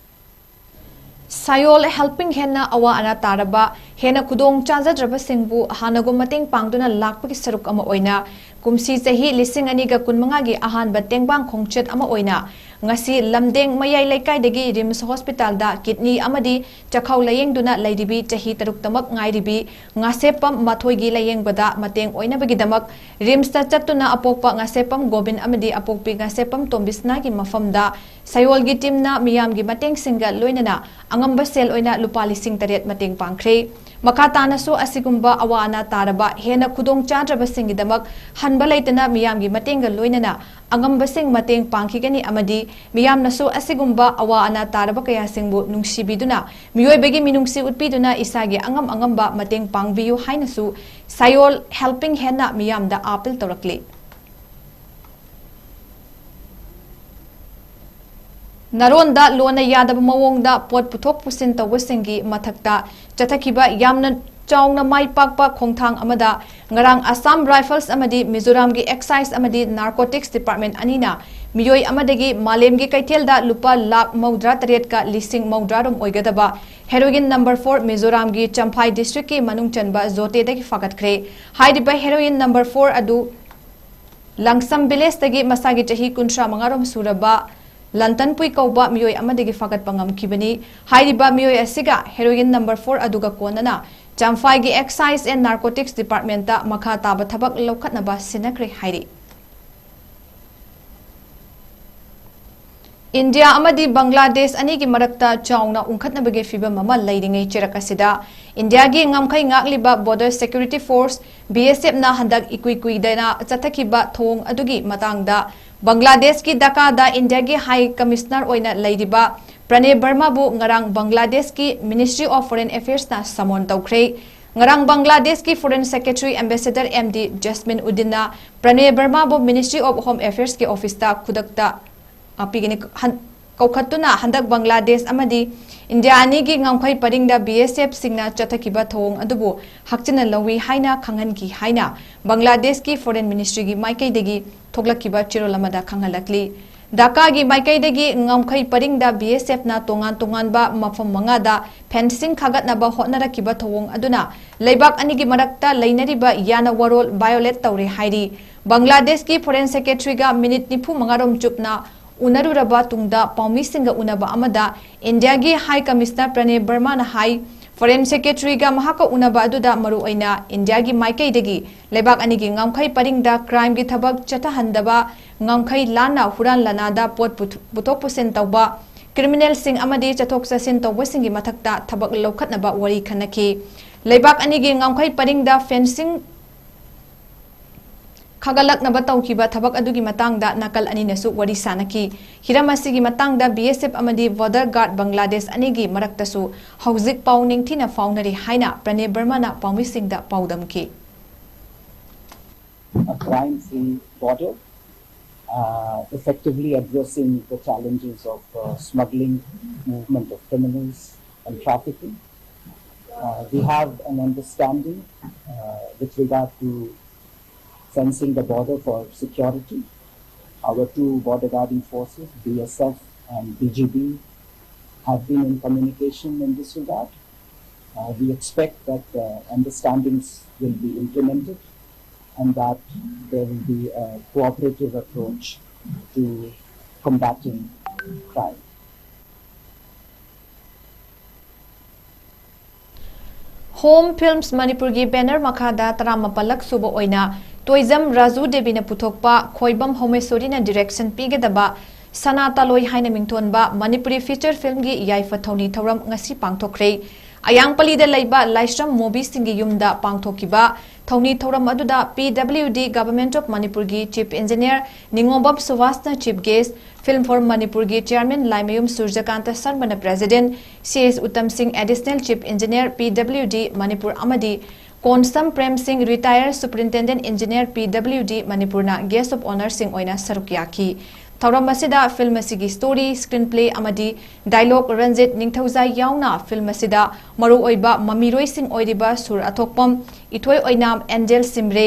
ꯁꯥꯌꯣꯜ ꯍꯦꯜꯄꯤꯡ ꯍꯦꯟꯅ ꯑꯋꯥ ꯑꯅꯥ ꯇꯥꯔꯕ, ꯍꯦꯟꯅ ꯈꯨꯗꯣꯡ ꯆꯥꯖꯗ꯭ꯔꯕꯁꯤꯡꯕꯨ ꯍꯥꯟꯅꯒꯨꯝ ꯃꯇꯦꯡ ꯄꯥꯡꯗꯨꯅ ꯂꯥꯛꯄꯒꯤ ꯁꯔꯨꯛ ꯑꯃ ꯑꯣꯏꯅ ꯀꯨꯝꯁꯤ ꯆꯍꯤ ꯂꯤꯁꯤꯡ ꯑꯅꯤꯒ ꯀꯨꯟꯃꯉꯥꯒꯤ ꯑꯍꯥꯟꯕ ꯇꯦꯡꯕꯥꯡ ꯈꯣꯡꯆꯠ ꯑꯃ ꯑꯣꯏꯅ ꯉꯁꯤ ꯂꯝꯗꯦꯡ ꯃꯌꯥꯏ ꯂꯩꯀꯥꯏꯗꯒꯤ ꯔꯤꯝꯁ ꯍꯣꯁꯄꯤꯇꯥꯜꯗ ꯀꯤꯗꯅꯤ ꯑꯃꯗꯤ ꯆꯥꯛꯈꯥꯎ ꯂꯥꯌꯦꯡꯗꯨꯅ ꯂꯩꯔꯤꯕꯤ ꯆꯍꯤ ꯇꯔꯨꯛꯇꯃꯛ ꯉꯥꯏꯔꯤꯕꯤ ꯉꯥꯁꯦꯞꯄꯝ ꯃꯥꯊꯣꯏꯒꯤ ꯂꯥꯌꯦꯡꯕꯗ ꯃꯇꯦꯡ ꯑꯣꯏꯅꯕꯒꯤꯗꯃꯛ ꯔꯤꯝꯁꯇ ꯆꯠꯇꯨꯅ ꯑꯄꯣꯛꯄ ꯉꯥꯁꯦꯞꯄꯝ ꯒꯣꯕꯤꯟ ꯑꯃꯗꯤ ꯑꯄꯣꯛꯄꯤ ꯉꯥꯁꯦꯞꯄꯝ ꯇꯣꯝꯕꯤꯁꯅꯥꯒꯤ ꯃꯐꯝꯗ ꯁꯌꯣꯜꯒꯤ ꯇꯤꯝꯅ ꯃꯤꯌꯥꯝꯒꯤ ꯃꯇꯦꯡꯁꯤꯡꯒ ꯂꯣꯏꯅꯅ ꯑꯉꯝꯕ ꯁꯦꯜ ꯑꯣꯏꯅ ꯂꯨꯄꯥ ꯂꯤꯁꯤꯡ ꯇꯔꯦꯠ ꯃꯇꯦꯡ ꯄꯥꯡꯈ꯭ꯔꯦ꯫ ꯃꯈꯥ ꯇꯥꯅꯁꯨ ꯑꯁꯤꯒꯨꯝꯕ ꯑꯋꯥ ꯑꯅꯥ ꯇꯥꯔꯕ ꯍꯦꯟꯅ ꯈꯨꯗꯣꯡ ꯆꯥꯗ꯭ꯔꯕꯁꯤꯡꯒꯤꯗꯃꯛ ꯍꯟꯕ ꯂꯩꯇꯅ ꯃꯤꯌꯥꯝꯒꯤ ꯃꯇꯦꯡꯒ ꯂꯣꯏꯅꯅ ꯑꯉꯝꯕꯁꯤꯡ ꯃꯇꯦꯡ ꯄꯥꯡꯈꯤꯒꯅꯤ ꯑꯃꯗꯤ ꯃꯤꯌꯥꯝꯅꯁꯨ ꯑꯁꯤꯒꯨꯝꯕ ꯑꯋꯥ ꯑꯅꯥ ꯇꯥꯔꯕ ꯀꯌꯥꯁꯤꯡꯕꯨ ꯅꯨꯡꯁꯤꯕꯤꯗꯨꯅ ꯃꯤꯑꯣꯏꯕꯒꯤ ꯃꯤꯅꯨꯡꯁꯤ ꯎꯠꯄꯤꯗꯨꯅ ꯏꯁꯥꯒꯤ ꯑꯉꯝ ꯑꯉꯝꯕ ꯃꯇꯦꯡ ꯄꯥꯡꯕꯤꯌꯨ ꯍꯥꯏꯅꯁꯨ ꯁꯌꯣꯜ ꯍꯦꯜꯄꯤꯡ ꯍꯦꯟꯅ ꯃꯤꯌꯥꯝꯗ ꯑꯥꯄꯤꯜ ꯇꯧꯔꯛꯂꯤ꯫ ꯅꯔꯣꯟꯗ ꯂꯣꯟꯅ ꯌꯥꯗꯕ ꯃꯑꯣꯡꯗ ꯄꯣꯠ ꯄꯨꯊꯣꯛ ꯄꯨꯁꯤꯟ ꯇꯧꯕꯁꯤꯡꯒꯤ ꯃꯊꯛꯇ ꯆꯠꯊꯈꯤꯕ ꯌꯥꯝꯅ ꯆꯥꯎꯅ ꯃꯥꯏ ꯄꯥꯛꯄ ꯈꯣꯡꯊꯥꯡ ꯑꯃꯗ ꯉꯔꯥꯡ ꯑꯁꯥꯝ ꯔꯥꯏꯐꯜꯁ ꯑꯃꯗꯤ ꯃꯤꯖꯣꯔꯥꯝꯒꯤ ꯑꯦꯛꯁꯥꯏꯖ ꯑꯃꯗꯤ ꯅꯥꯔꯀꯣꯇꯤꯛꯁ ꯗꯤꯄꯥꯔꯠꯃꯦꯟ ꯑꯅꯤꯅ ꯃꯤꯑꯣꯏ ꯑꯃꯗꯒꯤ ꯃꯥꯂꯦꯝꯒꯤ ꯀꯩꯊꯦꯜꯗ ꯂꯨꯄꯥ ꯂꯥꯈ ꯃꯧꯗ꯭ꯔꯥ ꯇꯔꯦꯠꯀ ꯂꯤꯁꯤꯡ ꯃꯧꯗ꯭ꯔꯥ ꯔꯣꯝ ꯑꯣꯏꯒꯗꯕ heroin number four ꯃꯤꯖꯣꯔꯥꯝꯒꯤ Champhai district ꯀꯤ ꯃꯅꯨꯡ ꯆꯟꯕ ꯖꯣꯇꯦꯗꯒꯤ ꯐꯥꯒꯠꯈ꯭ꯔꯦ꯫ ꯍꯥꯏꯔꯤꯕ heroin number four ꯑꯗꯨ ꯂꯪꯁꯝ village ꯇꯒꯤ ꯃꯁꯥꯒꯤ ꯆꯍꯤ ꯀꯨꯟꯊ꯭ꯔꯥ ꯃꯉꯥ ꯔꯣꯝ ꯁꯨꯔꯕ ꯂꯟꯇꯟꯄꯨꯏ ꯀꯧꯕ ꯃꯤꯑꯣꯏ ꯑꯃꯗꯒꯤ ꯐꯥꯒꯠꯄ ꯉꯝꯈꯤꯕꯅꯤ꯫ ꯍꯥꯏꯔꯤꯕ ꯃꯤꯑꯣꯏ ꯑꯁꯤꯒ heroin number four ꯑꯗꯨꯒ ꯀꯣꯟꯅꯅ ꯆꯝꯐꯥꯏꯒꯤ Excise and Narcotics Department ꯇ ꯃꯈꯥ ꯇꯥꯕ ꯊꯕꯛ ꯂꯧꯈꯠꯅꯕ ꯁꯤꯟꯅꯈ꯭ꯔꯦ ꯍꯥꯏꯔꯤ꯫ ꯏꯟꯗꯤꯌꯥ ꯑꯃꯗꯤ ꯕꯪꯒ꯭ꯂꯥꯗꯦꯁ ꯑꯅꯤꯒꯤ ꯃꯔꯛꯇ ꯆꯥꯎꯅ ꯎꯪꯈꯠꯅꯕꯒꯤ ꯐꯤꯚꯝ ꯑꯃ ꯂꯩꯔꯤꯉꯩ ꯆꯩꯔꯛ ꯑꯁꯤꯗ, ꯏꯟꯗꯤꯌꯥꯒꯤ ꯉꯝꯈꯩ ꯉꯥꯛꯂꯤꯕ Border Security Force, B S F ꯅ ꯍꯟꯗꯛ ꯏꯀꯨꯏ ꯀꯨꯏꯗꯅ ꯆꯠꯊꯈꯤꯕ ꯊꯧꯑꯣꯡ ꯑꯗꯨꯒꯤ ꯃꯇꯥꯡꯗ ꯕꯪꯒ꯭ꯂꯥꯗꯦꯁꯀꯤ ꯙꯥꯀꯥꯗ ꯏꯟꯗꯤꯌꯥꯒꯤ High Commissioner ꯑꯣꯏꯅ ꯂꯩꯔꯤꯕ ꯄ꯭ꯔꯅꯦ ꯕꯔꯃꯥꯕꯨ ꯉꯔꯥꯡ ꯕꯪꯒ꯭ꯂꯥꯗꯦꯁꯀꯤ Ministry of Foreign Affairs ꯅ summon ꯇꯧꯈ꯭ꯔꯦ꯫ ꯉꯔꯥꯡ ꯕꯪꯒ꯭ꯂꯥꯗꯦꯁꯀꯤ Foreign Secretary Ambassador M D Jasmine Uddin ꯅ ꯄ꯭ꯔꯅꯦ ꯕꯔꯃꯥꯕꯨ Ministry of Home Affairs ꯀꯤ office ꯇ ꯈꯨꯗꯛꯇ, ꯑ, ꯄꯤꯒꯅꯤ, ꯍꯟ-, ꯀꯧꯈꯠꯇꯨꯅ ꯍꯟꯗꯛ ꯕꯪꯒ꯭ꯂꯥꯗꯦꯁ ꯑꯃꯗꯤ ꯏꯟꯗꯤꯌꯥ ꯑꯅꯤꯒꯤ ꯉꯝꯈꯩ ꯄꯔꯤꯡꯗ B S F ꯁꯤꯡꯅ ꯆꯠꯊꯈꯤꯕ ꯊꯧꯑꯣꯡ ꯑꯗꯨꯕꯨ ꯍꯛꯆꯤꯟꯅ ꯂꯧꯏ ꯍꯥꯏꯅ ꯈꯪꯍꯟꯈꯤ ꯍꯥꯏꯅ ꯕꯪꯒ꯭ꯂꯥꯗꯦꯁꯀꯤ Foreign Ministry ꯒꯤ ꯃꯥꯏꯀꯩꯗꯒꯤ ꯊꯣꯛꯂꯛꯈꯤꯕ ꯆꯦꯔꯣꯜ ꯑꯃꯗ ꯈꯪꯍꯜꯂꯛꯂꯤ꯫ ꯙꯥꯀꯥꯒꯤ ꯃꯥꯏꯀꯩꯗꯒꯤ ꯉꯝꯈꯩ ꯄꯔꯤꯡꯗ B S F ꯅ ꯇꯣꯉꯥꯟ ꯇꯣꯉꯥꯟꯕ ꯃꯐꯝ ꯃꯉꯥꯗ fencing ꯈꯥꯒꯠꯅꯕ ꯍꯣꯠꯅꯔꯛꯈꯤꯕ ꯊꯧꯑꯣꯡ ꯑꯗꯨꯅ ꯂꯩꯕꯥꯛ ꯑꯅꯤꯒꯤ ꯃꯔꯛꯇ ꯂꯩꯅꯔꯤꯕ ꯌꯥꯅ ꯋꯥꯔꯣꯜ violate ꯇꯧꯔꯦ ꯍꯥꯏꯔꯤ꯫ ꯕꯪꯒ꯭ꯂꯥꯗꯦꯁꯀꯤ Foreign Secretary ꯒ minute ꯅꯤꯐꯨ ꯃꯉꯥ ꯔꯣꯝ ꯆꯨꯞꯅ ꯎꯅꯔꯨꯔꯕ ꯇꯨꯡꯗ ꯄꯥꯎꯃꯤꯁꯤꯡꯒ ꯎꯅꯕ ꯑꯃꯗ ꯏꯟꯗꯤꯌꯥꯒꯤ High Commissioner ꯄ꯭ꯔꯅꯦ ꯕꯔꯃꯥꯅ ꯍꯥꯏ, Foreign Secretary ꯒ ꯃꯍꯥꯛꯀ ꯎꯅꯕ ꯑꯗꯨꯗ ꯃꯔꯨꯑꯣꯏꯅ ꯏꯟꯗꯤꯌꯥꯒꯤ ꯃꯥꯏꯀꯩꯗꯒꯤ ꯂꯩꯕꯥꯛ ꯑꯅꯤꯒꯤ ꯉꯝꯈꯩ ꯄꯔꯤꯡꯗ crime ꯒꯤ ꯊꯕꯛ ꯆꯠꯊꯍꯟꯗꯕ, ꯉꯝꯈꯩ ꯂꯥꯟꯅ ꯍꯨꯔꯥꯟ ꯂꯥꯟꯅꯥꯗ ꯄꯣꯠ ꯄꯨꯊ-, ꯄꯨꯊꯣꯛ ꯄꯨꯁꯤꯟ ꯇꯧꯕ, criminal ꯁꯤꯡ ꯑꯃꯗꯤ ꯆꯠꯊꯣꯛ ꯆꯠꯁꯤꯟ ꯇꯧꯕꯁꯤꯡꯒꯤ ꯃꯊꯛꯇ ꯊꯕꯛ ꯂꯧꯈꯠꯅꯕ ꯋꯥꯔꯤ ꯈꯟꯅꯈꯤ꯫ ꯂꯩꯕꯥꯛ ꯑꯅꯤꯒꯤ ꯉꯝꯈꯩ ꯄꯔꯤꯡꯗ fencing ꯈꯥꯒꯠꯂꯛꯅꯕ ꯇꯧꯈꯤꯕ ꯊꯕꯛ ꯑꯗꯨꯒꯤ ꯃꯇꯥꯡꯗ ꯅꯥꯀꯜ ꯑꯅꯤꯅꯁꯨ ꯋꯥꯔꯤ ꯁꯥꯅꯈꯤ꯫ ꯍꯤꯔꯝ ꯑꯁꯤꯒꯤ ꯃꯇꯥꯡꯗ B S F ꯑꯃꯗꯤ Border Guard ꯕꯪꯒ꯭ꯂꯥꯗꯦꯁ ꯑꯅꯤꯒꯤ ꯃꯔꯛꯇꯁꯨ ꯍꯧꯖꯤꯛ ꯄꯥꯎ ꯅꯤꯡꯊꯤꯅ ꯐꯥꯎꯅꯔꯤ ꯍꯥꯏꯅ ꯄ꯭ꯔꯅꯦ ꯕꯔꯃꯥꯅ ꯄꯥꯎꯃꯤꯁꯤꯡꯗ ꯄꯥꯎꯗꯝꯈꯤ꯫ A crime-free border, uh, effectively addressing the challenges of, uh, smuggling, movement of criminals, and trafficking. Uh, we have an understanding, uh, with regard to fencing the border for security. Our two border guarding forces, B S F and B G B, have been in communication in this regard. Uh, we expect that uh, understandings will be implemented and that there will be a cooperative approach to combating crime. Home Films ꯃꯅꯤꯄꯨꯔꯒꯤ banner ꯃꯈꯥꯗ ꯇꯔꯥꯃꯥꯄꯜꯂꯛ ꯁꯨꯕ ꯑꯣꯏꯅ ꯇꯣꯏꯖꯝ ꯔꯥꯖꯨ ꯗꯦꯕꯤꯅ ꯄꯨꯊꯣꯛꯄ ꯈꯣꯏꯕꯝ ꯍꯧꯃꯦꯁꯣꯔꯤꯅ direction ꯄꯤꯒꯗꯕ ꯁꯅꯥ ꯇꯥꯂꯣꯏ ꯍꯥꯏꯅ ꯃꯤꯡꯊꯣꯟꯕ Manipuri feature filmꯒꯤ ꯌꯥꯏꯐ ꯊꯧꯅꯤ ꯊꯧꯔꯝ ꯉꯁꯤ ꯄꯥꯡꯊꯣꯛꯈ꯭ꯔꯦ꯫ ꯑꯌꯥꯡꯄꯜꯂꯤꯗ ꯂꯩꯕ ꯂꯥꯏꯁ꯭ꯔꯝ ꯃꯣꯕꯤꯁꯤꯡꯒꯤ ꯌꯨꯝꯗ ꯄꯥꯡꯊꯣꯛꯈꯤꯕ ꯊꯧꯅꯤ ꯊꯧꯔꯝ ꯑꯗꯨꯗ P W D Government of ꯃꯅꯤꯄꯨꯔꯒꯤ Chief Engineer ꯅꯤꯉꯣꯝꯕꯝ ꯁꯨꯕꯥꯁꯅ chief guest, Film for ꯃꯅꯤꯄꯨꯔꯒꯤ chairman ꯂꯥꯏꯃꯌꯨꯝ ꯁꯨꯔꯖꯀꯥꯟꯇ ꯁꯔꯃꯅ president, C S ꯎꯇꯝ ꯁꯤꯡ additional chief engineer P W D Manipur ꯑꯃꯗꯤ ꯀꯣꯟꯁꯝ ꯄ꯭ꯔꯦꯝ ꯁꯤꯡ retired superintendent engineer P W D ꯃꯅꯤꯄꯨꯔꯅ guest of honourꯁꯤꯡ ꯑꯣꯏꯅ ꯁꯔꯨꯛ ꯌꯥꯈꯤ꯫ ꯊꯧꯔꯝ ꯑꯁꯤꯗ film ꯑꯁꯤꯒꯤ story, screenplay ꯑꯃꯗꯤ dialogue ꯔꯟꯖꯤꯠ ꯅꯤꯡꯊꯧꯖꯥꯏ ꯌꯥꯎꯅ film ꯑꯁꯤꯗ ꯃꯔꯨꯑꯣꯏꯕ ꯃꯃꯤꯔꯣꯏꯁꯤꯡ ꯑꯣꯏꯔꯤꯕ ꯁꯨꯔ ꯑꯊꯣꯛꯄꯝ, ꯏꯊꯣꯏ ꯑꯣꯏꯅꯥꯝ, ꯑꯦꯟꯖꯦꯜ ꯁꯤꯝꯔꯦ,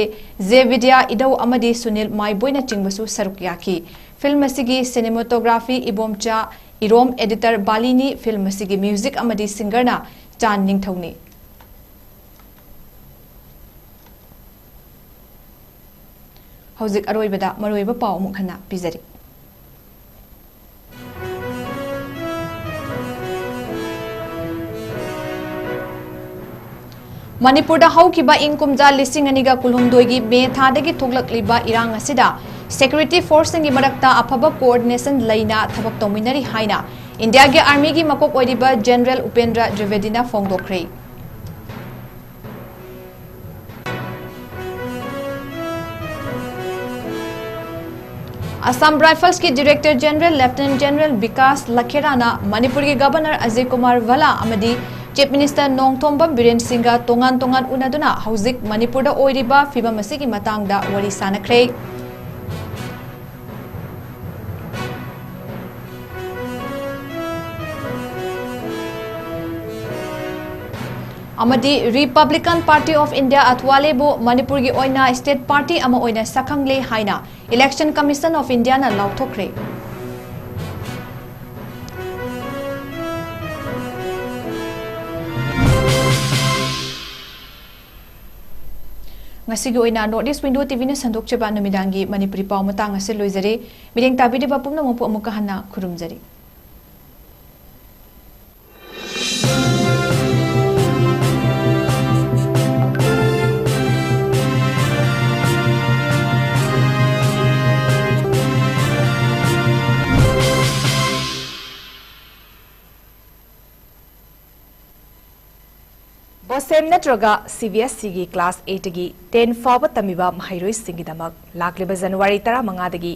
ꯖꯦ ꯕꯤꯗ꯭ꯌꯥ ꯏꯙꯧ ꯑꯃꯗꯤ ꯁꯨꯅꯤꯜ ꯃꯥꯏꯕꯣꯏꯅꯆꯤꯡꯕꯁꯨ ꯁꯔꯨꯛ ꯌꯥꯈꯤ꯫ Film ꯑꯁꯤꯒꯤ cinematography ꯏꯕꯣꯝꯆꯥ ꯏꯔꯣꯝ, editor ꯕꯥꯂꯤꯅꯤ, film ꯑꯁꯤꯒꯤ music ꯑꯃꯗꯤ singerꯅ ꯆꯥꯟ ꯅꯤꯡꯊꯧꯅꯤ꯫ ꯍꯧꯖꯤꯛ ꯑꯔꯣꯏꯕꯗ ꯃꯔꯨꯑꯣꯏꯕ ꯄꯥꯎ ꯑꯃꯨꯛ ꯍꯟꯅ ꯄꯤꯖꯔꯤ꯫ ꯃꯅꯤꯄꯨꯔꯗ ꯍꯧꯈꯤꯕ ꯏꯪ ꯀꯨꯝꯖꯥ ꯂꯤꯁꯤꯡ ꯑꯅꯤꯒ ꯀꯨꯟꯍꯨꯝꯗꯣꯏꯒꯤ ꯃꯦ ꯊꯥꯗꯒꯤ ꯊꯣꯛꯂꯛꯂꯤꯕ ꯏꯔꯥꯡ ꯑꯁꯤꯗ security forceꯁꯤꯡꯒꯤ ꯃꯔꯛꯇ ꯑꯐꯕ coordination ꯂꯩꯅ ꯊꯕꯛ ꯇꯧꯃꯤꯟꯅꯔꯤ ꯍꯥꯏꯅ ꯏꯟꯗꯤꯌꯥꯒꯤ armyꯒꯤ ꯃꯀꯣꯛ ꯑꯣꯏꯔꯤꯕ General ꯎꯄꯦꯟꯗ꯭ꯔ ꯗ꯭ꯔꯤꯕꯦꯗꯤꯅ ꯐꯣꯡꯗꯣꯛꯈ꯭ꯔꯦ꯫ Assam Riflesꯀꯤ Director General Lieutenant General Vikas ꯂꯈꯦꯔꯥꯅ ꯃꯅꯤꯄꯨꯔꯒꯤ Governor ꯑꯖꯌ ꯀꯨꯃꯥꯔ ꯚꯜꯂꯥ ꯑꯃꯗꯤ Chief Minister ꯅꯣꯡꯊꯣꯝꯕꯝ ꯕꯤꯔꯦꯟ ꯁꯤꯡꯒ ꯇꯣꯉꯥꯟ ꯇꯣꯉꯥꯟ ꯎꯅꯗꯨꯅ ꯍꯧꯖꯤꯛ ꯃꯅꯤꯄꯨꯔꯗ ꯑꯣꯏꯔꯤꯕ ꯐꯤꯚꯝ ꯑꯁꯤꯒꯤ ꯃꯇꯥꯡꯗ ꯋꯥꯔꯤ ꯁꯥꯅꯈ꯭ꯔꯦ꯫ ꯑꯃꯗꯤ Republican Party of India ꯑꯊꯋꯥꯂꯦꯕꯨ ꯃꯅꯤꯄꯨꯔꯒꯤ ꯑꯣꯏꯅ state party ꯑꯃ ꯑꯣꯏꯅ ꯁꯛꯈꯪꯂꯦ ꯍꯥꯏꯅ Election Commission of Indiaꯅ ꯂꯥꯎꯊꯣꯛꯈ꯭ꯔꯦ꯫ ꯉꯁꯤꯒꯤ ꯑꯣꯏꯅ North East Window TVꯅ ꯁꯟꯗꯣꯛꯆꯕ ꯅꯨꯃꯤꯗꯥꯡꯒꯤ ꯃꯅꯤꯄꯨꯔꯤ ꯄꯥꯎ ꯃꯇꯥꯡ ꯑꯁꯤ ꯂꯣꯏꯖꯔꯦ꯫ ꯃꯤꯠꯌꯦꯡ ꯇꯥꯕꯤꯔꯤꯕ ꯄꯨꯝꯅꯃꯛꯄꯨ ꯑꯃꯨꯛꯀ ꯍꯟꯅ ꯈꯨꯔꯨꯝꯖꯔꯤ꯫ BOSEM ꯅꯠꯇ꯭ꯔꯒ CBSEꯒꯤ class eightꯇꯒꯤ ten ꯐꯥꯎꯕ ꯇꯝꯃꯤꯕ ꯃꯍꯩꯔꯣꯏꯁꯤꯡꯒꯤꯗꯃꯛ ꯂꯥꯛꯂꯤꯕ January ꯇꯔꯥꯃꯉꯥꯗꯒꯤ